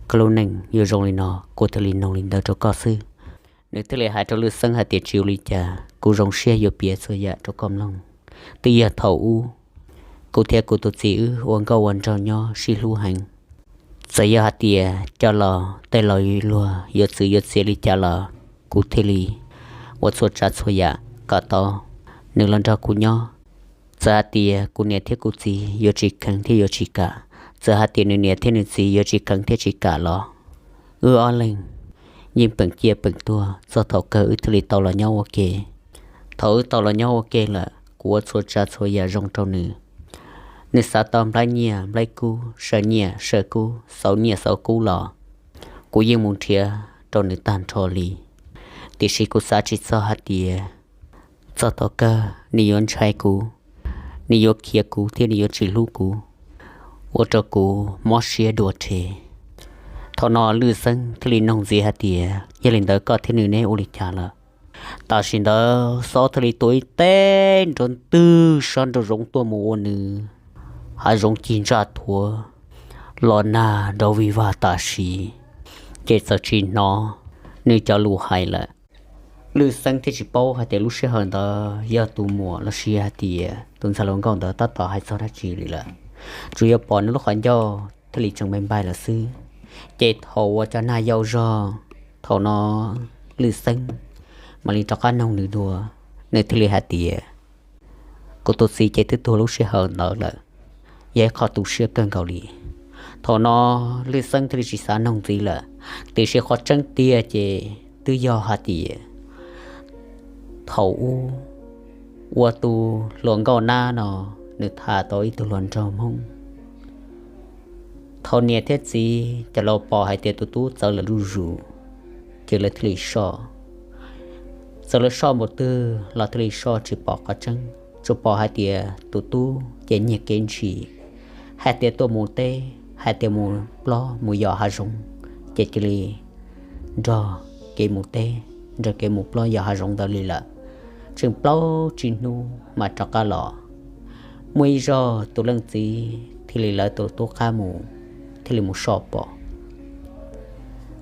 koj lub neej yuav zoo li no, kuv thiaj li nug li ntawd rau koj xwb. Nws thiaj li hais rau Lwj Xeeb hais tias, tsis ua li cas, kuv zoo siab yuav piav txhua yam rau koj mloog. Twb yog thaum ub kuv thiab kuv tus txiv wb ua nkauj ua nraug nyob sib hlub heev. Txawm yog hais tias coj los tej laus luag yuav txwv yuav txiav li cas los kuv thiaj li ua txhua tsav txhua yam kom tau nws los nrog kuv nyob. Txawm hais tias kuv niam thiab kuv txiv yuav tsis kheev thiab yuav tsis kam, txawm hais tias nws niam thiab nws txiv yuav tsis kheev thiab tsis kam los, wb ob leeg yeej peem ciaj peem tuag txog thaum kawg wb thiaj li tau los nyob ua ke. Thaum wb tau los nyob ua ke lawm, kuv ua txhua tsav txhua yam zoo rau nws. Nws xav tau nplai nyiaj nplai kub, saw nyiaj saw kub, xauv nyiaj xauv kub los kuv yeej mus nrhiav rau nws tag nrho li. Tiam sis kuv xav tsis txog hais tias txog thaum kawg nws yuav ntshai kuv, nws yuav khiav kuv thiab nws yuav tsis hlub kuv, ua rau kuv mob siab dua rhe. Thaum no Lwj Xeeb thiaj li nug ntxiv hais tias, yog li ntawd koj thiab nws neb ua li cas lawm? Tam sim ntawd xob thiaj li tua ib teg nrov ntwg sab nraum zoov tuaj mus ua nws hav zoov cig ntsaj thuav los nag nrov vij vag tam sim, ces txawm tsis hnov nws cov lus hais lawm. Lwj Xeeb thiaj tsis paub hais tias lub sij hawm ntawd yog tus muam los sis hais tias tus ntxhais hluas nkauj ntawd tab tom hais txog dab tsi li lawm, tsuas yog pom nws lub qhov ncauj thiaj li tseem npai npaig lawm xwb. Ces thaum uas cov nag yau zog, thaum no Lwj Xeeb mam li rov qab nug nws dua, nws thiaj li hais tias, Kuv tus txiv ces twb tuag lub sij hawm ntawd lawm, yog ib qho tu siab kawg nkaus li. Thaum no Lwj Xeeb thiaj li tsis xav noog ntxiv lawm, tiam sis qhov tseeb tiag ces twb yog hais tias thaum ub ua tus hluas nkauj nab no nws tham tau ib tug hluas nraug Hmoob. Thaum niam thiab txiv cov laus pom hais tias tus tub txawv lawm zuj zus, ces lawv thiaj li soj. Txawm lawv soj npaum twg los thiaj li soj tsis pom qhov tseeb, tsuas pom hais tias tus tub ces nyiag kev ntshis, hais tias tuaj mus teb, hais tias mus plob mus yos hav zoov, ces cia li nrog kev mus teb, nrog kev mus plob yos hav zoov ntawd li lawm. Tseem plaub tsib hnub mas rov qab los. Muaj ib zaug tus leej txiv thiaj li lawv tus tub qab mus, thiaj li mus soj pom.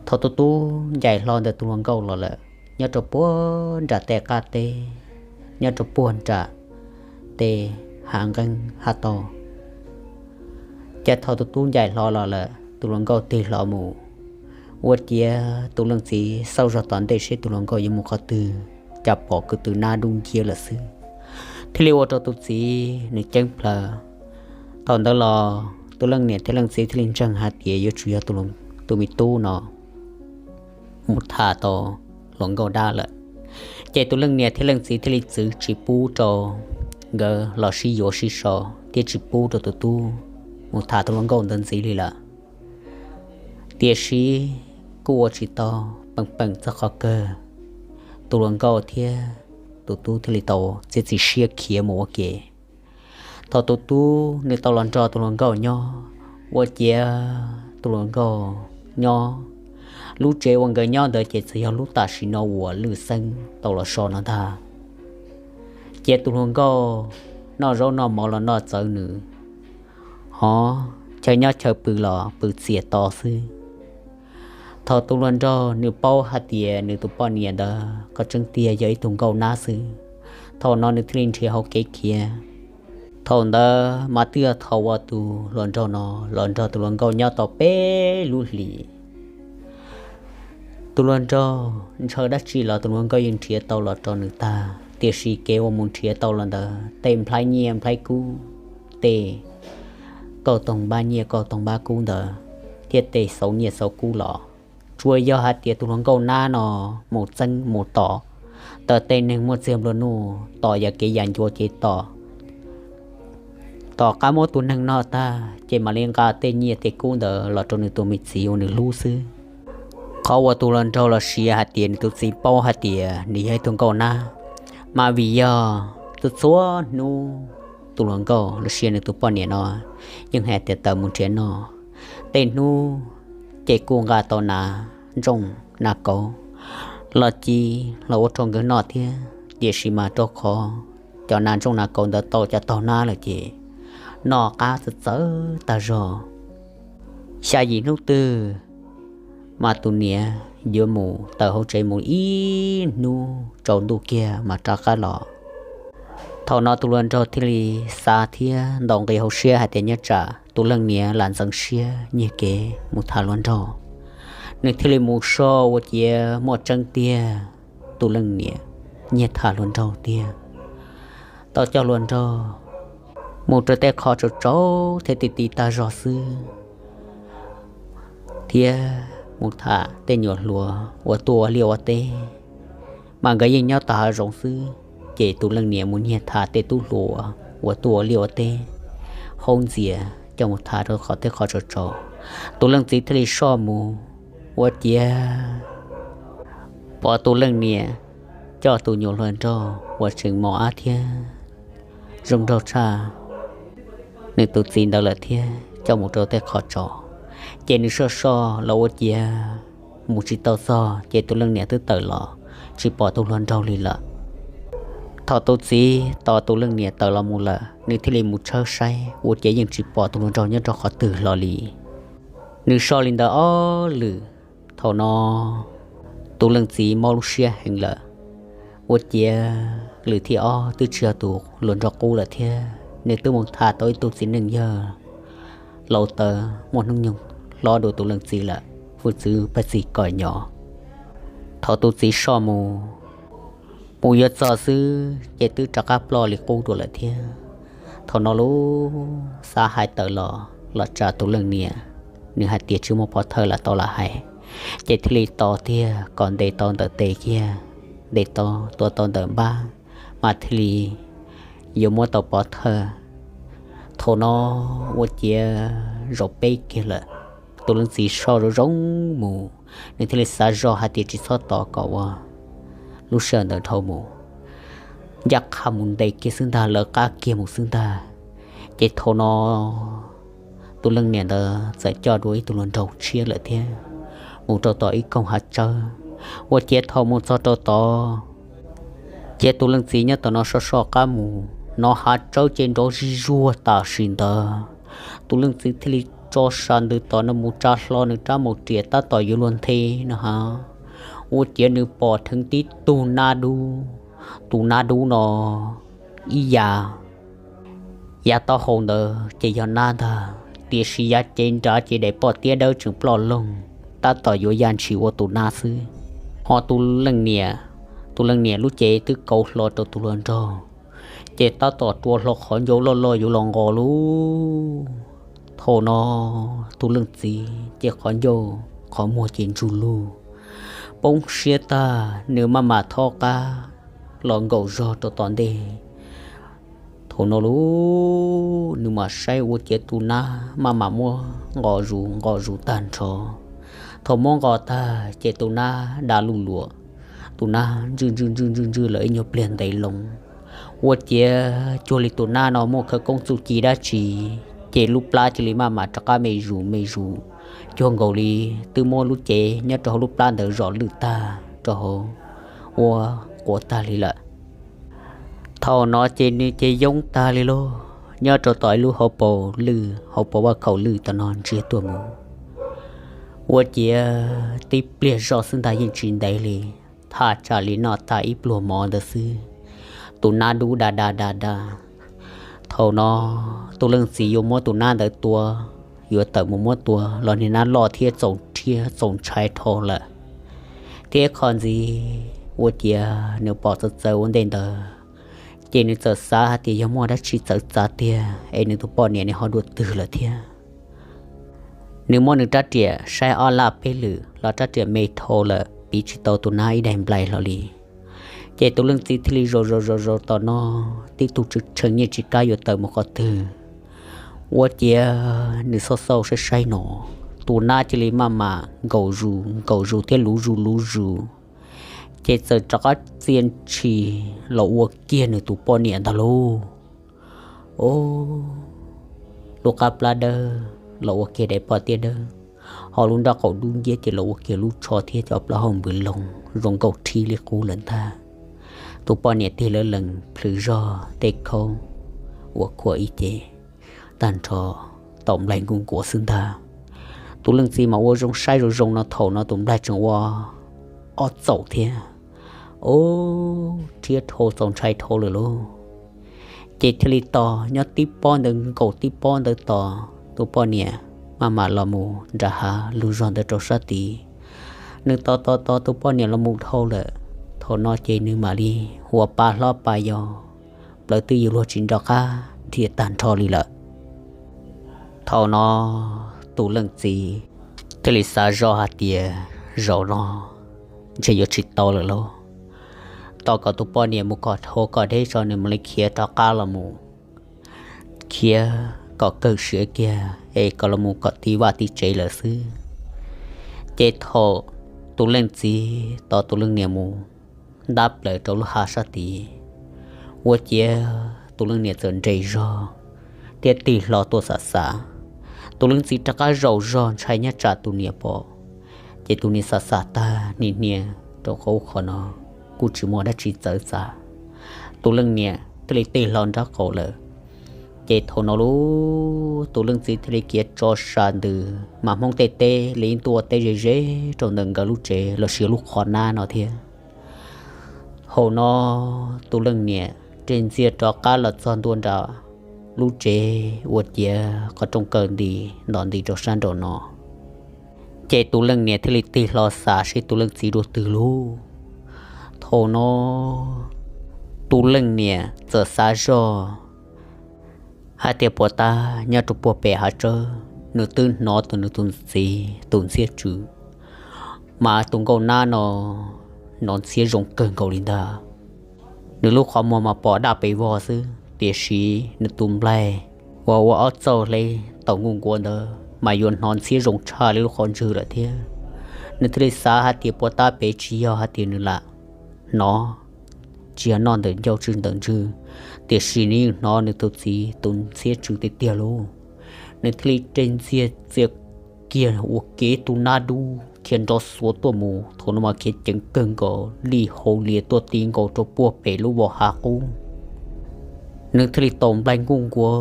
Thaum tus tub ncaim hlo ntawm tus hluas nkauj los lawm, nyob rau puag nram tej qab teb, nyob rau puag nram tej hav nqeeb hav tauj, ces thaum tus tub ncaim hlo los lawm, tus hluas nkauj tig hlo mus, ua ciav tus leej txiv xauj zog tom ntej seb tus hluas nkauj yuav mus qhov twg, cas pom kwv tw nab dub nciab lawm xwb, thiaj li ua rau tus txiv nws ceeb plhaws. Thaum ntawd los tus leej niam thiab leej txiv thiaj li ntseeg hais tias yuav tsum yog tus me tub no mus tham tau hluas nkauj dab lawm. Ces tus leej niam thiab leej txiv thiaj li txwv tsis pub rau nkawd los sib yuav sib so, thiab tsis pub rau tus tub mus tham tus hluas nkauj ntawd ntxiv li lawm. Tiam sis kuj ua tsis tau, peem peem txog qhov kawg, tus hluas nkauj thiab tus tub thiaj li tau txiav txim siab khiav mus ua ke. Thaum tus tub nws tau los nrog tus hluas nkauj nyob, ua ciav tus hluas nkauj nyob, lub tsev uas nkawd nyob ntawd ces txawm yog lub tam sim no uas Lwj Xeeb tau los so no ntag. Cia tus hluas nkauj noj zaub noj mov los noj txawv nws, hos chaw nyob chaw pw los pw txias to xwb. Thaum tus hluas nraug nws paub hais tias nws tus poj niam ntawd qhov tseeb tiag yog ib tug nkauj nab xwb, thaum no nws thiaj li nrhiav hauv kev khiav. Thaum ntawd mas twb yog thaum uas tus hluas nraug no los nrog tus hluas nkauj nyob tau peb lub hlis. Tus hluas nraug ntshaw dab tsi los tus hluas nkauj yeej nrhiav tau los rau nws tag, tiam sis kev uas mus nrhiav tau los ntawd, tej nplhaib nyiaj nplhaib kub, tej kauj toog npab nyiaj kauj toog npab kub ntawd, thiab tej xauv nyiaj xauv kub los, tsuas yog hais tias tus hluas nkauj nab no mus txeeb mus tom, tawm tej neeg muaj txiag nplua nuj, tom yam kev yam ncua ces tom, tom qab muab tus neeg noj tag ces mam li nqa tej nyiaj tej kub ntawd los rau nws tus me txiv uas nws hlub xwb. Qhov uas tus hluas nraug los sis hais tias nws tus txiv paub hais tias nws yog ib tug nkauj nab, mas vim yog txhua txhua hnub tus hluas nkauj los sis nws tus poj niam no yeej hais tias tawm mus nrhiav noj. Tej hnub ces kuj nqa tau nas ntsooj nas kauv los ci los ua rau nkawd noj thiab, tiam sis mas rau qhov cov nas ntsooj nas kauv ntawd tau cov taug nab lawm ces noj qab txawv txawv tag zog. Xya yim hnub twg mas tus niam yuav mus tawm hauv tsev mus ib hnub tsaus ntuj kiag mas rov qab los. Thaum no tus hluas nraug thiaj li xav thiab ntaus nqi hauv siab hais tias nyob tsam tus leej niam lam ntxeev siab nyiag kev mus tham hluas nraug, nws thiaj li mus soj ua ciav muaj tseeb tiag, tus leej niam nyiag tham hluas nraug tiag, tau coj hluas nraug mus rau tej qhov tsaus tsaus thiab ti ti tag zog xwb, thiab mus tham tej nyuam hluas uas tuaj ua liaj ua teb, mas nkawd yeej nyob tom hav zoov xwb, ces tus leej niam mus nyiag tham tej tub hluas uas tuaj ua liaj ua teb, haub ntxias coj mus tham rau qhov tej qhov tsaus tsaus. Tus leej txiv thiaj li soj mus ua ciav pom tus leej niam coj tus nyuam hluas nraug uas tseem mos ab thiab zoo nraug tshaj nws tus txiv ntawd lawm thiab coj mus rau tej qhov tsaus, ces nws soj soj los ua ciav mus tsis tau txog ces tus leej niam twb tawm los tsis pom tus hluas nraug li lawm. Thaum tus txiv tos tus leej niam tawm los mus lawm, nws thiaj li mus tshawb saib ua ciav yeej tsis pom tus hluas nraug nyob rau qhov twg hlo li. Nws soj li ntawd ob lwm, thaum no tus leej txiv mob lub siab heev lawm, ua ciav lwm thib ob twb tsis yog tus hluas nraug qub lawm thiab nws twb mus tham tau ib tug txiv neej yawg laus tawv muaj hnub nyoog hlob dua tus leej txiv lawm, hwj txwv pab txi kom nyo. Thaum tus txiv soj mus, Mus yuav txog xwb ces twb rov qab ploj li qub dua lawm thiab. Thaum no lub xav hais tawm los los tsa tus leej niam, nws hais tias tsis muaj pov thawj lam tau lam hais, ces thiaj li tos tiag kom ntes tau ntawm tes kiag, ntes tau tua tau ntawm npab, mas thiaj li yuav muab tau pov thawj. Thaum no ua ciav zaum peb kiag lawm, tus leej txiv soj zoo zoo mus, nws thiaj li xav zoj hais tias tsis txhob tos kom ua lub sij hawm ntawd dhau mus, ncaj qha mus ntes kiag xwb ntag, lawv qab kiag mus xwb ntag. Ces thaum no tus leej niam ntawd txawm coj dua ib tug hluas nraug tshiab lawm thiab, mus rau tom ib koog hav tsawb. Ua ciav thaum mus txog rau tod, ces tus leej txiv nyob tom no soj soj qab mus, hnov hav tsawb ces nrov zig zuag tam sim ntawd. Tus leej txiv thiaj li tso sa ntws tom no mus tsa hlo nws rab maum riam tab tom yuav luag nthe no ha, ua ciav nws pom dheev tib tug nab dub. Tus nab dub no ib yav, yav taub hau ntawd ces yog nab ntag, tiam sis yav cev nrad ces daim poj tiab dawb tseem ploj loog, tab tom yuav ya ntshis ua tus nab xwb. Ho tus leej niam, tus leej niam lub cev twb kauv hlo rau tus hluas nraug, ces tab tom rua hlo qhov ncauj loj loj yuav los nqos lub. Thaum no tus leej txiv ces qhov ncauj qhov muag ces ntsuj lug, poob siab tag, nws maj mam thaub qab los nkaum zog rau tom ntej. Thaum no lub nws mam saib ua ciav tus nab maj mam muab nqos zus nqos zus tag nrho. Thaum muab nqos tag ces tus nab da luj luam, tus nab ntswj ntswj ntswj ntswj ntswj lawm ib nyuag pliag ntev loo. Ua ciav cuag li tus nab no muaj khawv koob txuj ci dab tsi, ces lub plab cia li maj mam rov qab me zus me zus, cuag nkaus li twb muab lub cev nyob rau hauv lub plab ntawd zom lwj tag rau hauv, ua quav tag li lawm. Thaum no ces nws ces yoob tag li lauj, nyob rau tom ib lub hauv paus lwj, hauv paus vaj khaum lwj tom no ntsiag tuaj mus. Ua ciav tib pliag zoj xwb ntag yeej tsis ntev li, thaj tsam li noj tag ib pluag mov ntawd xwb, tus nab dub da da da da. Thaum no tus leej txiv yuav muab tus nab ntawd tua, yuav tawm mus muab tua los niag nab loj thiab txaus rhiab txaus ntshai dhau lawm. Thiab qhov ntxiv ua ciav nws pom txawv txawv ua ntej ntawd, ces nws txawm xav hais tias yog muaj dab tsi txawv txav tiag es nws tus poj niam nws ho dua twg lawm thiab. Nws muab nws rab riam saib ob laj peb lwm los rab riam me dhau lawm, piv tsis tau tus nab ib daim nplai hlo li. Ces tus leej txiv thiaj li zaum zaum zaum zaum tom no, tib tug tshee tshee yeej tsis kam yuav tawm mus qhov twg. Ua ciav nws xauj xauj saib saib no, tus nab cia li maj mam nkaum zus nkaum zus thiab luv zus luv zus, ces txawm rov qab txia ntshis los ua kiag nws tus poj niam ntag lauj. Lub qab plab dawb los ua kiag daim poj tiab dawb, ho lub nrab qaum dub nciab ces los ua kiag lub tsho thiab cov plaub hau npws loo zoo nkauj rhib li qub lawm ntag. Tus poj niam tig lawv lees plhws zog tej khaub ua khuam ib ce, tag nrho tau nplaig nkuj nkuav xwb ntag. Tus leej txiv mas ua zoo saib zoo zoo no, thaum no tus nplaig tseem ua ob txaum thiab, rhiab dhau txaus ntshai dhau lawm lauj. Ces thiaj li tos nyob tib pob ntawd nkaum tib pob ntawd tos tus poj niam maj mam los mus nram hav lug zog ntawd rau sab tid. Nws tos tos tos tus poj niam los mus dhau lawm, thaum no ces nws mam li ua pa hlob pa yau, plawv twb yuav luag tsis nco qab dhia tag nrho li lawm. Thaum no tus leej txiv thiaj li xav zoj hais tias zaum no ntshe yuav tsis tau lawm lauj. Tos kom tus poj niam mus kom dhau kom deb tso nws mam li khiav rov qab los mus, khiav kom kawg siav kiag es kom los mus kom ti vaj ti tsev lawm xwb. Ces thaum tus leej txiv tos tus leej niam mus ntab plaws rau lub hav sab tid, ua ciav tus leej niam txawm nres zog thiab tig hlo tuaj xam xam. Tus leej txiv rov qab zaum zog ntshai nyob tsam tus niam pom, ces tus niam xam xam tag nim hnia rau qhov ub qhov no kuj tsis muaj dab tsi txawv txav. Tus leej niam thiaj li tig hlo nraub qaum lawm. Ces thaum no lub tus leej txiv thiaj li khiav tso sa ntws mas Hmoob tej teb li ntuj ua teb ze ze rau ntawm nkawd lub tsev los sis lub qhov nab no thiab. Thaum no tus leej niam ris ntxiag rov qab los txog ntua nram lub tsev ua ciav qhov rooj kaw nti ntom nti rau sab nraum no. Ces tus leej niam thiaj li tig hlo xav seb tus leej txiv dua twg lauj. Thaum no tus leej niam txawm xav zoj hais tias puas tab nyob rau puag pem hav tsawb, nws twb hnov tus nws tus txiv tus ntxhiab tsw, mas tus nkauj nab no hnov ntxhiab zoo kawg nkaus li ntag. Nws lub qhov muag mas pom daj pes vog xwb, tiam sis nws tus nplaig uas ua ob txauj hle tau nkuj nkuav ntawd mas yuav hnov ntxhiab zoo tshaj li lub qhov ntswg lawm thiab. Nws thiaj li xav hais tias puas tab pem tsis yog hais tias nws lam hnov, tsis yog noj ntawm ncauj tsw ntawm ntswg, tiam sis nws yeej hnov nws tus txiv tus ntxhiab tsw tiag tiag lauj. Nws thiaj li reg ntxiag txias kiag ua kev tu nab dub khiav nrov xuav tuaj mus, thaum no mas khiav ceev kawg nkaus li hauv lias tuaj ti nkaus rau puag pem lub vos hav qub. Nws thiaj li tau nplaig nkuj nkuav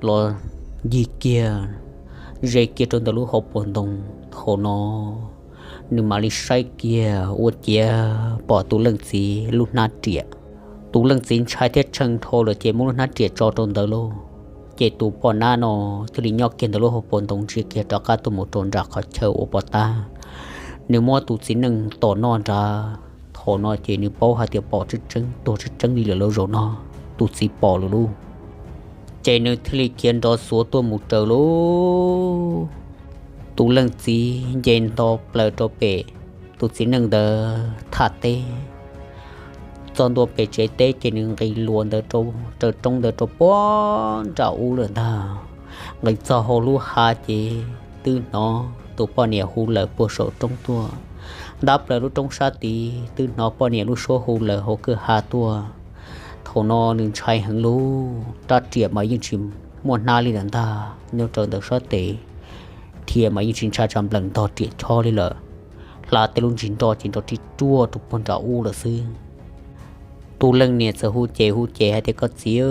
los ncig kiag, ze kiag rau ntawm lub hauv paus ntoo. Thaum no nws mam li saib kiag ua ciav pom tus leej txiv lub hnab riam. Tus leej txiv ntshai thiab tshee dhau lawm ces muab lub hnab riam tso rau ntawd lauj. Ces tus poj nab no thiaj li nyob kiag ntawm lub hauv paus ntoo ntsia kiag rov qab tuaj mus rau nram qhov chaw uas pom tab, nws muab tus txiv neej tom noj nrad. Thaum no ces nws paub hais tias pom tseeb tseeb tuag tseeb tseeb li lawm lauj, zaum no tus txiv pom lawm lauj. Ces nws thiaj li khiav nrov xuav tuaj mus raws lauj. Tus leej txiv nce nto plaws rau pem tus txiv neej ntawd thaj teb. Txog ntua pem tsev teb ces nws nqis luas ntawd rau, raws roob ntawd rau puag nram ub lawm ntag. Nqis txog hauv lub hav ces twb hnov tus poj niam hu lawm puag saum roob tuaj. Ntab plaws lub roob sab tid twb hnov poj niam lub suab hu lawm hauv kwj ha tuaj. Thaum no nws ntshai heev lauj, rab riam mas yeej tsis muaj hnab li lawm ntag, nyob rau ntawm sab tes thiab mas yeej tsis ntshai tsam nplees ntog riam chob li lawm. Hla tej lub ntsis nroj ces nrov ri ruaj rau puag nram ub lawm xwb. Tus leej niam txawm hu ces hu ces hais tias, koj txiv,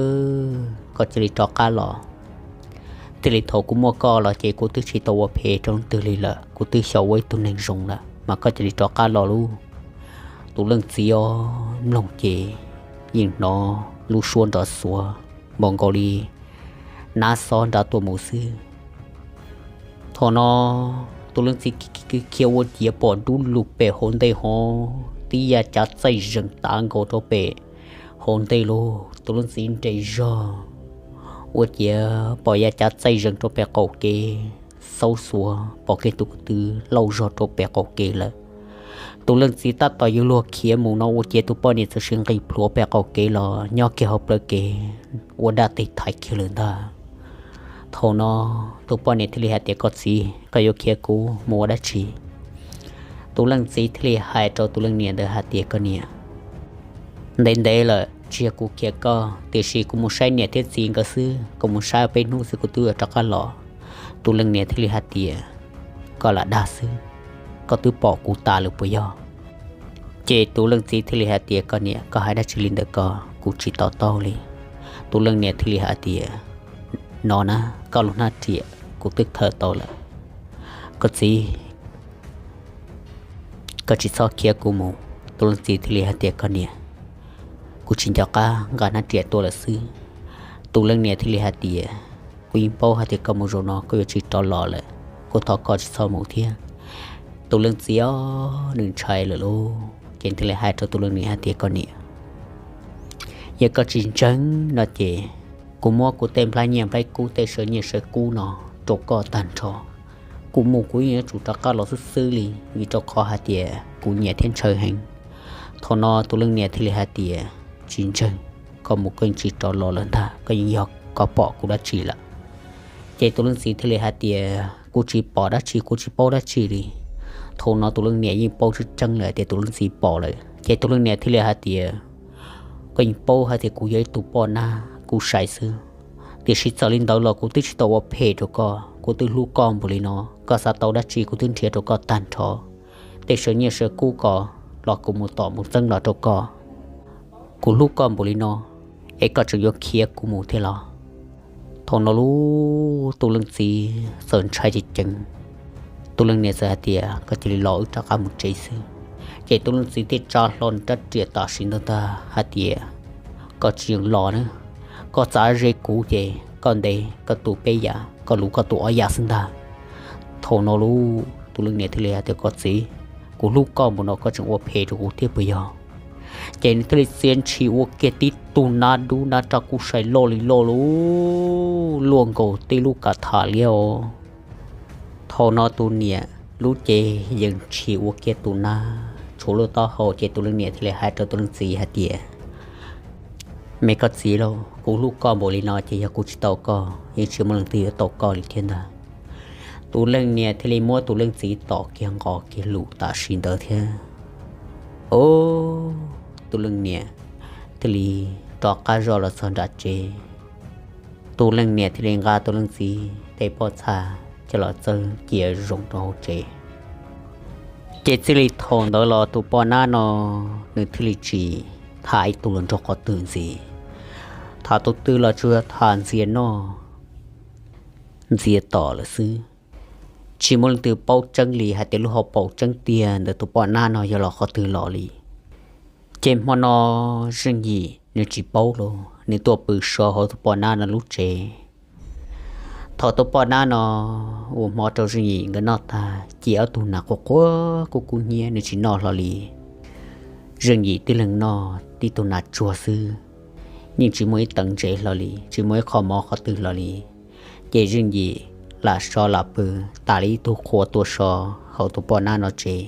koj cia li rov qab los. Thiaj li thaum kuv muaj koj los ces kuv twb tsis tau ua phem rau leej twg li lawm, kuv twb xyaum ua ib tug neeg zoo lawm, mas koj cia li rov qab los lauj. Tus leej txiv os, mloog ces yeej hnov lub suab nrov xuav npaum nkaus li nab xob nrad tuaj mus xwb. Thaum no tus leej txiv khiav ua ciav pom dub lug pem hauv ntej ho tib yaj cav txaij zees tav nkaus rau pem hauv ntej lauj. Tus leej txiv nres zog ua ciav pom yaj cav txaij zees rau pem qaum kev, xaub xuav pom kiag tus kwv tw lauj zog rau pem qaum kev lawm. Tus leej txiv tab tom yuav luag khiav mus no ua ciav tus poj niam txawm sis nqis plhuav pem qaum kev los nyob kiag hauv plawv kev ua dab teg thaiv kiag lawm ntag. Thaum no tus poj niam thiaj li hais tias, koj txiv, koj yuav khiav kuv mus ua dab tsi? Tus leej txiv thiaj li hais rau tus leej niam ntawd hais tias, koj niam, ntev ntev lawm tsis yog kuv khiav koj, tiam sis kuv mus saib niam thiab txiv nkawd xwb, kuv mus saib peb hnub xwb kuv twb yuav rov qab los. Tus leej niam thiaj li hais tias, koj lam dag xwb, koj twb pom kuv tas lawm puas yog? Ces tus leej txiv thiaj li hais tias, koj niam, koj hais dab tsi li ntawd ko, kuv tsis to taub li. Tus leej niam thiaj li hais tias, no na, koj lub hnab riam kuv twb khaws tau lawm. Koj txiv, koj tsis txhob khiav kuv mus. Tus leej txiv thiaj li hais tias, koj niam, kuv tsis nco qab nqa hnab riam tuaj lawm xwb. Tus leej niam thiaj li hais tias, kuv yeej paub hais tias koj mus zaum no koj yuav tsis rov los lawm, kuv thov koj tsis txhob mus thiab. Tus leej txiv os, nws ntshai lawm lauj, ces thiaj li hais rau tus leej niam hais tias, koj niam, yog koj tsis ntseeg no ces kuv muab kuv tej nplhaib nyiaj nplhaib kub tej saw nyiaj saw kub no rau koj tag nrho. Kuv mus kuv yeej yuav tsum rov qab los xwb xwb li, vim rau qhov hais tias kuv nyiam thiab ntshaw heev. Thaum no tus leej niam thiaj li hais tias, tsis ntseeg, koj mus koj yeej tsis rov los lawm ntag, koj yeej yog koj pom kuv dab tsi lawm. Ces tus leej txiv thiaj li hais tias, kuv tsis pom dab tsi, kuv tsis paub dab tsi li. Thaum no tus leej niam yeej paub tseeb tseeb lawm tias tus leej txiv pom lawm, ces tus leej niam thiaj li hais tias, koj yeej paub hais tias kuv yog ib tug poj nab kuv sai xwb, tiam sis txawm li ntawd los kuv twb tsis tau ua phem rau koj, kuv twb hlub koj npaum li no, koj xav tau dab tsi kuv twb nrhiav rau koj tag nrho. Tej saw nyiaj saw kub ko los kuv mus tom mus txeeb los rau koj. Kuv hlub koj npaum li no, es koj tseem yuav khiav kuv mus thiab los? Thaum no lub tus leej txiv txawm ntshai ceev ceev. Tus leej niam txawm hais tias, koj cia li los wb rov qab mus tsev xwb. Ces tus leej txiv thiaj tsa hlo nws rab riam tam sim ntawd ntag hais tias, koj tsis yeem los na, koj txav ze kuv ces koj ntes koj tus peb yam, koj luv koj tus ob yam xwb ntag. Thaum no lub tus leej niam thiaj li hais tias, koj txiv, kuv hlub koj npaum no koj tseem ua phem rau kuv thiab puas yog? Ces nws thiaj li txia ntshis ua kiag tib tug nab dub nab raj kub sai loj li loj lub luaj nkaus tib lub kav tham liab os. Thaum no tus niam lub cev yeej ntshis ua kiag tus nab tshuav lub taub hau, ces tus leej niam thiaj li hais rau tus leej txiv hais tias, Me koj txiv lauj, kuv hlub koj npaum li no ces yog kuv tsis tau koj yeej tsis muaj leej twg yuav tau koj li thiab ntag. Tus leej niam thiaj li muab tus leej txiv tom kiag nqos kiag lus tam sim ntawd thiab. Ub, tus leej niam thiaj li rov qab zoj los txog nram tsev. Tus leej niam thiaj li nqa tus leej txiv tej pob txha coj los txawb cia zoo rau hauv tsev. Ces txij li thaum ntawd los tus poj nab no nws thiaj li tsis tham ib tug hluas nraug qhov twg ntxiv. Tham tus twg los tsuas yog tham ntxias noj ntxias tom lawm xwb. Tsis muaj leej twg paub tseeb li hais tias lub hauv paus tseeb tiag ntawm tus poj nab no yog los qhov twg los li. Ces hmo no Zeej Yim nws tsis paub los nws tuaj pw so hauv tus poj nab no lub tsev. Thaum tus poj nab no ua hmo rau Zeej Yim nkawd noj tag, cia ob tug nas quaj quaj kub kub hnyiab nws tsis noj hlo li. Zeej Yim tib leeg noj tib tug nas tsuag xwb, yeej tsis muaj ib teev ntsev hlo li, tsis muaj ib qho mov qhov twg hlo li. Ces Zeej Yim lam so lam pw tas li ib tug qhua tuaj so hauv tus poj nab no tsev.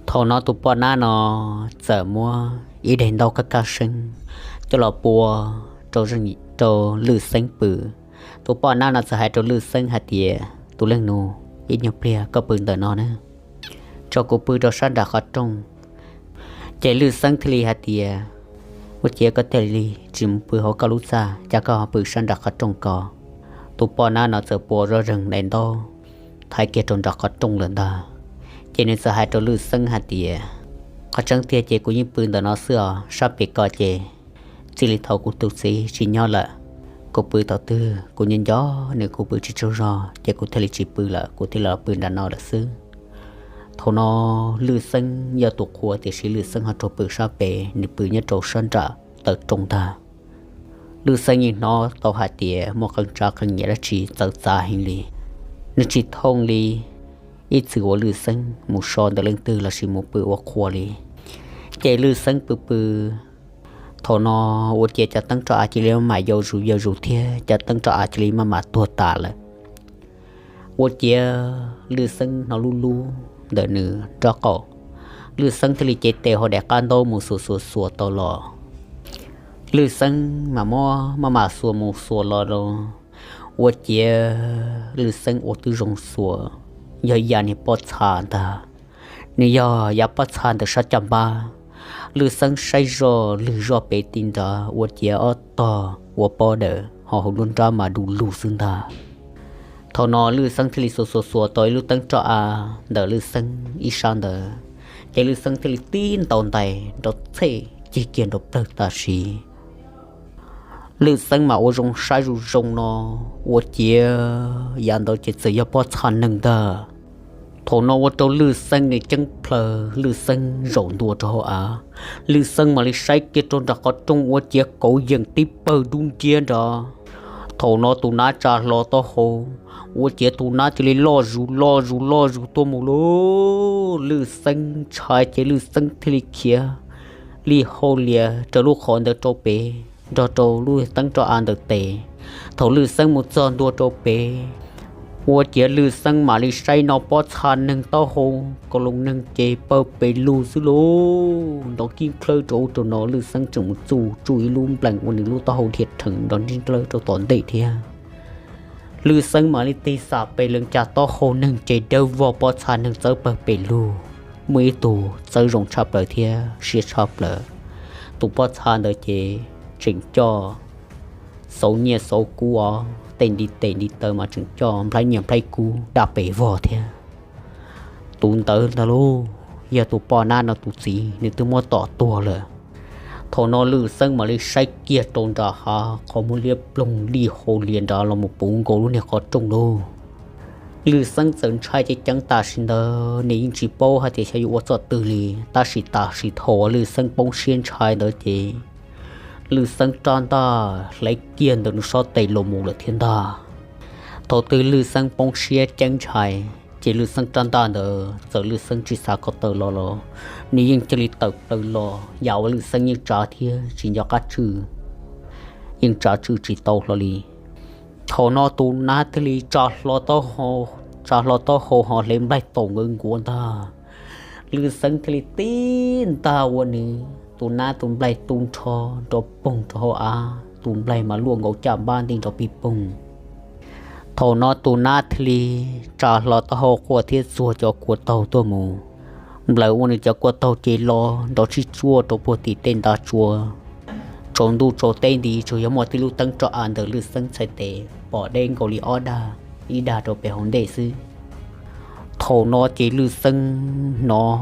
Thaum no tus poj nab no txawm muab ib daim ntaub kaj kaj seeb coj los pua rau Lwj Xeeb pw. Tus poj nab no txawm hais rau Lwj Xeeb hais tias, Tus leej nus, ib nyuag pliag koj pw ntawm no na, tso kuv pw rau sab nram qhov rooj. Ces Lwj Xeeb thiaj li hais tias, Ua ciav koj thiaj li tsis mus pw hauv koj lub txaj, cas koj ho pw sab nram qhov rooj ko? Tus poj nab no txawm pua zoj zeeg daim ntaub thaiv kiag rau nram qhov rooj lawm ntag. Ces nws txawm hais rau Lwj Xeeb hais tias, Qhov tseeb tiag ces kuv yeej pw ntawm no xwb os, sab pem ko ces txij li thaum kuv tus txiv tsis nyob lawm, kuv pw thaum twg kuv nyob nco nws kuv pw tsis tsaug zog ces kuv thiaj li tsis pw lawm, kuv thiaj li los pw nram no lawm xwb. Thaum no Lwj Xeeb yog tus qhua tiam sis Lwj Xeeb ho raug pw sab pem, nws pw nyob rau sab nram taw rooj ntag. Lwj Xeeb yeej hnov tau hais tias muaj qee tsav qee nyiam dab tsi txawv txav heev li. Nws tsis thooj li ib txwm uas Lwj Xeeb mus so ntawm leej twg lossis mus pw ua qhua li. Ces Lwj Xeeb pw pw, thaum no ua ciav cov teeb roj av cia li maj mam yau zus yau zus thiab cov teeb roj av cia li maj mam tuag tas lawm. Ua ciav Lwj Xeeb hnov lub lub ntawm nws nraub qaum, Lwj Xeeb thiaj li cev tes hauv daim qab ntaub mus xuas xuas xuas tau los. Lwj Xeeb mas muab maj mam xuas mus xuas los los, ua ciav Lwj Xeeb ua tib zoo xuas, yog ya niag pob txha ntag. Nws yog ya pob txha ntawm sab caj npab. Lwj Xeeb saib zoj lwg zoj pem ti nrad ua ciav ob tog ua pob dawm ho hauv nruab nrab mas du lug xwb ntag. Thaum no Lwj Xeeb thiaj li xuas xuas xuas tau ib lub teeb roj av ntawm Lwj Xeeb ib sab ntawd, ces Lwj Xeeb thiaj li tib ntaus ntais nrov txhej cig kiag nrov plawg tam sim. Lwj Xeeb mas ua zoo saib zoo zoo no, ua ciav yav ntawd ces txawm yog pob txha neeg ntag. Thaum no ua rau Lwj Xeeb nws ceeb plhaws, Lwj Xeeb zaum ntua rau hauv av. Lwj Xeeb mam li saib kiag rau nram qhov rooj ua ciav kauv yeem tib pawg dub nciab nrad. Thaum no tus nab tsa hlo taub hau, ua ciav tus nab cia li loj zus loj zus loj zus tuaj mus lauj. Lwj Xeeb ntshai ces Lwj Xeeb thiaj li khiav li hau lias raws lub qhov ntawd rau pem nrog rau lub teeb roj av ntawm tes. Thaum Lwj Xeeb mus txog ntua rau pem, ua ciav Lwj Xeeb mam li saib no pob txha neeg taub hau, kaus loos neeg ces pawg pes lug xwb lauj. Nrov kib nklawb rau ub rau no, Lwj Xeeb tseem mus txuj tsuj ib lub nplees ua nws lub taub hau dhia rhees nrov nrib nklawb rau tom ntej thiab. Lwj Xeeb mam li tig xam pes lees cas taub hau neeg ces dawb vog pob txha neeg txawb pawg pes lug. Muaj ib tug txawb zoo tshaj plaws thiab siab tshaj plaws. Tus pob txha ntawd ces tseem coj xauv nyiaj xauv kub os, tej ntiv tes ntiv taw mas tseem coj nplhaib nyiaj nplhaib kub daj pes vog thiab. Tus ntawd ntag lauj, yog tus poj nab no tus txiv nws twb muab tom tuag lawm. Thaum no Lwj Xeeb mam li saib kiag rau nram hav qhov muag liab ploog li hau lias nrad los mus puv nkaus lub niag qhov rooj lauj. Lwj Xeeb txawm ntshai ceev ceev tam sim ntawd, nws yeej tsis paub hais tias xyov yuav ua txoj twg li, tab sis tam sim thaum uas Lwj Xeeb poob siab ntshai ntawd ces Lwj Xeeb rab ntaj hlaiv kiag ntawm nws sab tes los mus lawm thiab ntag. Thaum twg Lwj Xeeb poob siab ceeb ntshai, Ces Lwj Xeeb rab ntaj ntawd txawm Lwj Xeeb tsis xav kom tawm los los, nws yeej cia li tawm plaws los yam uas Lwj Xeeb yeej tsav thiab tsis nco qab tswj, yeej tsav tswj tsis tau hlo li. Thaum no tus nab thiaj li tsa hlo taub hau, tsa hlo taub hau ho hle nplaig taus nkawd nkuav ntag. Lwj Xeeb thiaj li tib ntaj ua nws, tus nab tus nplaig tu nrho nrov poog rau hauv av, tus nplaig mas luaj nkaus caj npab nti nrov pig poog. Thaum no tus nab thiaj li tsa hlo taub hau quaj thiab txuag cov kua taug tuaj mus. Nplawm ua nws cov kua taug ces los nrov tsib tsuaj rau puag tim tej ntav tsua. Tsaus ntuj tsaus teb nti tsuas yog muaj tib lub teeb roj av ntawm Lwj Xeeb txhais tes pom deb nkaus li ob dag, ib dag rau pem hauv ntej xwb. Thaum no ces Lwj Xeeb hnov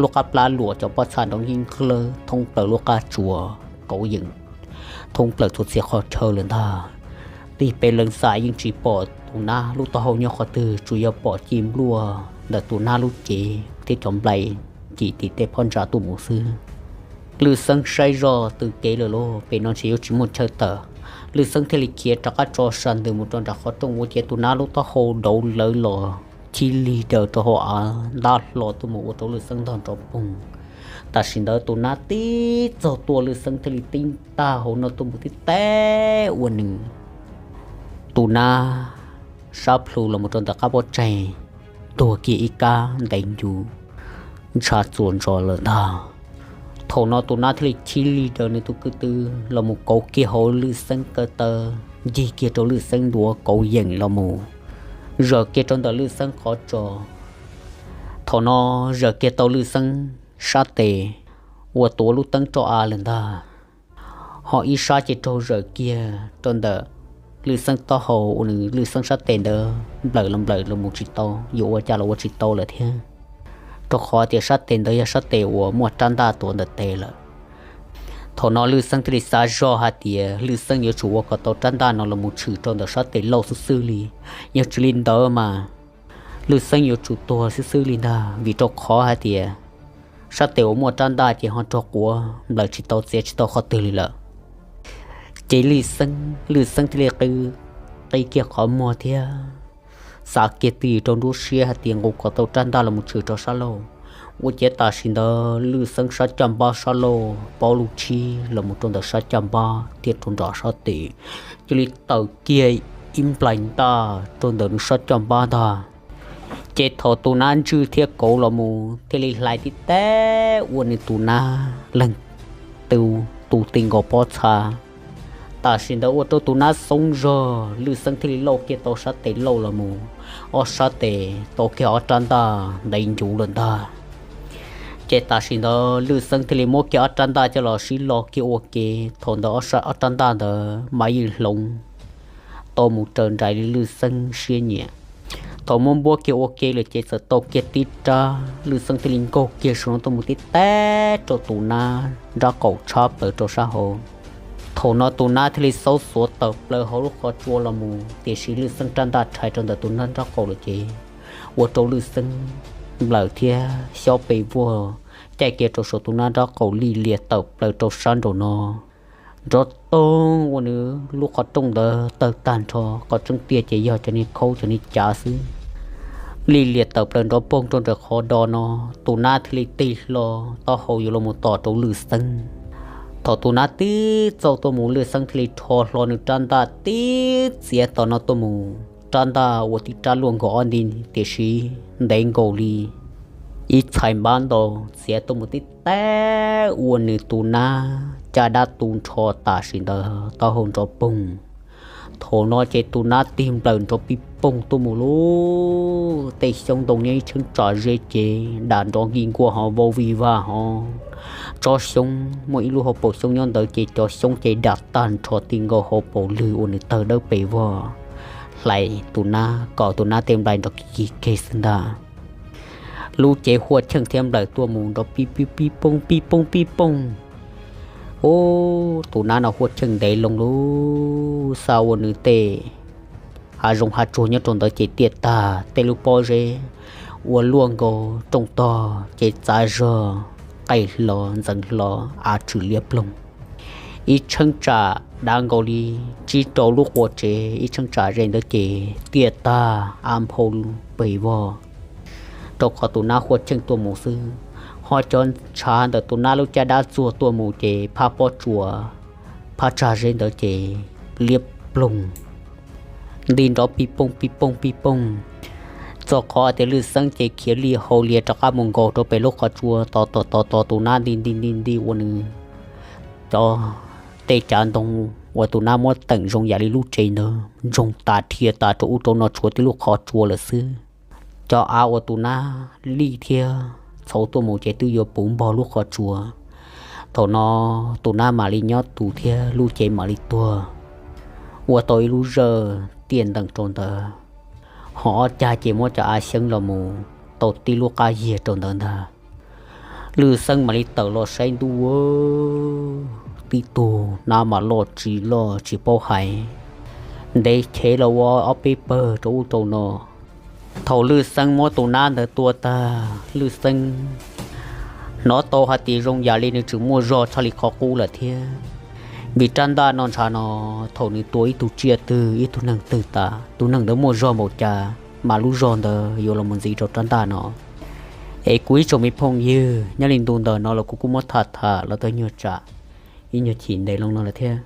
lub qab plab luam cov pob txha nrov nkig nklawg thoob plaws lub qab tsuas kauv yeem thoob plaws txhua txhia qhov chaw lawm ntag. Tib peb leeg xav yeej tsis pom tus nab lub taub hau nyob qhov twg, tsuas yog pom ci npluaj ntawm tus nab lub cev thiab cov nplai cim tim tej phab ntsa tuaj mus xwb. Lwj Xeeb saib zoj tws kev lawm lauj, pem no ntshe yuav tsis muaj chaw tawm. Lwj Xeeb thiaj li khiav rov qab tso sas ntws mus rau nram qhov rooj ua ciav tus nab lub taub hau dauv lawv los chib lig daws rau hauv av ntab hlo tuaj mus ua rau Lwj Xeeb ntog nrov poog. Tam sim ntawd tus nab tib txog tuaj Lwj Xeeb thiaj li tib ntaj hauv no tuaj mus tib teb ua nws, tus nab sab plhu los mus rau ntawm qab pob tsaig, tuag kiag ib kab ntev ncuv ntsha txuas ntsos lawm ntag. Thaum no tus nab thiaj li chib lig daws nws tus kwv tw los mus kauv kiag hauv Lwj Xeeb kaw taw, ncig kiag rau Lwj Xeeb ntuav kauv yeem los mus zaws kiag rau ntawm Lwj Xeeb qhov tsos. Thaum no zaws kiag tau Lwj Xeeb sab tes uas tuav lub teeb roj av lawm ntag, ho ib sab ces raug zaws kiag rau ntawm Lwj Xeeb taub hau uas nws Lwj Xeeb sab tes ntawd nplawm los nplawm los mus tsis tau, yuav ua cas los ua tsis tau lawm thiab, rau qhov tias sab tes ntawd yog sab tes uas muaj rab ntaj tuav ntawm tes lawm. Thaum no Lwj Xeeb thiaj li xav zog hais tias Lwj Xeeb yuav tsum ua kom tau rab ntaj no los mus tshwm rau ntawm sab tes lauj xwb xwb li, yog tsis li ntawd mas Lwj Xeeb yuav tsum tuag xwb xwb li ntag, vim rau qhov hais tias sab tes uas muaj rab ntaj ces ho raug quav nplawm tsis tau txiav tsis tau qhov twg li lawm. Ces Lwj Xeeb, Lwj Xeeb thiaj li qi kiag qhov muag thiab xav kiag twj ywm rau nruab siab hais tias nqus kom tau rab ntaj los mus tshwm rau sab lauj. Ua ciav tam sim ntawd Lwj Xeeb sab caj npab sab lauj paub lub tshib los mus rau ntawm sab caj npab thiab rau nram sab tes, cia li tawm kiag ib nplais ntaj rau ntawm nws sab caj npab ntag. Ces thaum tus nab ntswj thiab kauv los mus thiaj li hlais tib teb ua nws tus nab leeg tu ti nkaus pob txha. Tam sim ntawd ua rau tus nab xoob zog, Lwj Xeeb thiaj li lauj kiag tau sab tes lauj los mus, ob sab tes tau kiag ob rab ntaj ntev ncuv lawm ntag. Ces tam sim ntawd Lwj Xeeb thiaj li muab kiag ob rab ntaj coj los sib lo kiag ua ke, thaum ntawd ob rab ntaj ntawd mas yeej hloov tau mus raws nraim li Lwj Xeeb siab nyiam. Thaum muab npuab kiag ua ke lawm ces txawm tau kiag tib rab, Lwj Xeeb thiaj li nkaug kiag saum no tuaj mus tib teb rau tus nab nrab qaum tshab plaws rau sab hauv. Thaum no tus nab thiaj li xaub xuav tawm plaws hauv lub qhov tsua los mus, tiam sis Lwj Xeeb rab ntaj rhais rau ntawm tus nab nrab qaum lawm ces ua rau Lwj Xeeb nplawm thiab xyob pes vuag caij kiag rau saum tus nab nrab qaum li lias tawm plaws rau sab nraum no. Nrov toog ua nws lub qhov rooj ntawd tawg tag nrho, qhov tseeb tiag ces yog cov niag khaub cov niag cav xwb. Li lias tawm plaws nrov poog rau nram qhov do no, tus nab thiaj li tig hlo taub hau yuav los mus tom rau Lwj Xeeb. Thaum tus nab tib txauj tuaj mus Lwj Xeeb thiaj li rho hlo nws rab ntaj tib txiav tom no tuaj mus, rab ntaj ua tib rab luaj nkaus ob nti, tiam sis ntev nkaus li ib txhais npab ntau, txiav tuaj mus tib teb ua nws tus nab caj dab tu nrho tam sim ntawd taub hau nrov poog. Thaum no ces tus nab tig nplawm nrov pij poog tuaj mus lauj, tej xyoob ntoo nyob ib cheeb tsam ze ces dam nrov nkig nkuaj ho vau vij vaj ho, tsob xyoob muaj ib lub hauv paus xyoob nyob ntawd ces cov xyoob ces dam tag nrho ti nkaus hauv paus lwg ua nws tawg dawb pes vog, hlais tus nab kom tus nab tej nplai nrov kig kig keg xwb ntag. Lub cev huaj cheej thiab nplawm tuaj mus nrov pij pij pij pooj pij pooj pij pooj. Ub, tus nab no huaj cheej ntev loo lauj, xa ua nws tej hav zoov hav tsuag nyob rau ntawd ces tiaj tag, tej lub pob zeb ua luaj nkaus rooj tog ces txav zog, qaij hlo ntxeev hlo, av tshwm liab ploog. ib cheeb tsam dav nkaus li tsib rau lub qua tsev, ib cheeb tsam ze ntawd ces tiaj tag av nphau pes vog, rau qhov tus nab huaj cheej tuaj mus xwb. Ho cov ntshav ntawm tus nab lub caj dab txuag tuaj mus ces phab pob tsuas, phab tsag zeb ntawd ces liab ploog, nti nrov pij pooj pij pooj pij pooj. Txog qhov tias Lwj Xeeb ces khiav li hau lias rov qab mus nkaus rau pem lub qhov tsua, tod tod tod tod tus nab nti nti nti nti ua nws cov tej cav ntoo uas tus nab muab teem zoo yam li lub tsev ntawd ntsoog tas dhia tas rau ub rau no tshuav tib lub qhov tsua lawm xwb. Cov av uas tus nab lij thiab txhauv tuaj mus ces twb yuav puv npog lub qhov tsua. Thaum no tus nab mam li nyob tus thiab lub cev mam li tuag, ua tau ib lub zawj tiaj ntees rau ntawd. Ho ob cag ces muab cov av xyeeb los mus tau tib lub qab yiag rau ntawd ntag. Lwj Xeeb mam li tawm los saib ntuj, tib tug nab mas loj tsis loj tsis paub hais, ntev chev los ua ob peb pawg rau ub rau no. Thaum Lwj Xeeb muab tus nab ntawd tua tag, Lwj Xeeb hnov tau hais tias zoo yam li nws tseem muaj zog tshaj li qhov qub lawm thiab. Vim rab ntaj no ntshav no, thaum nws tua ib tug tsiaj twg ib tug neeg twg tas, tus neeg ntawd muaj zog npaum cas mas lub zog ntawd yuav los mus ntxiv rau rab ntaj no. Es kuv ib tsoom me phooj ywg, nyob li ntu ntawm no los kuv kuj muab tham tham los tau nyuag tsam ib nyuag chim ntev loo no lawm thiab.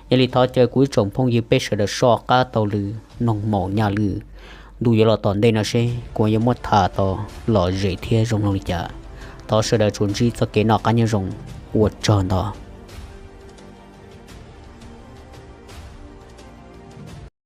Yog li thov caw kuv ib tsoom phooj ywg peb sawv daws soj qab taug lw, mloog maum nyaj lw. Ntu yuav los tom ntej no seb kuv yuav muab tham tau lom zem thiab zoo mloog li cas. Thov sawv daws tsuas ntsib txoj kev noj qab nyob zoo, ua tsaug ntau.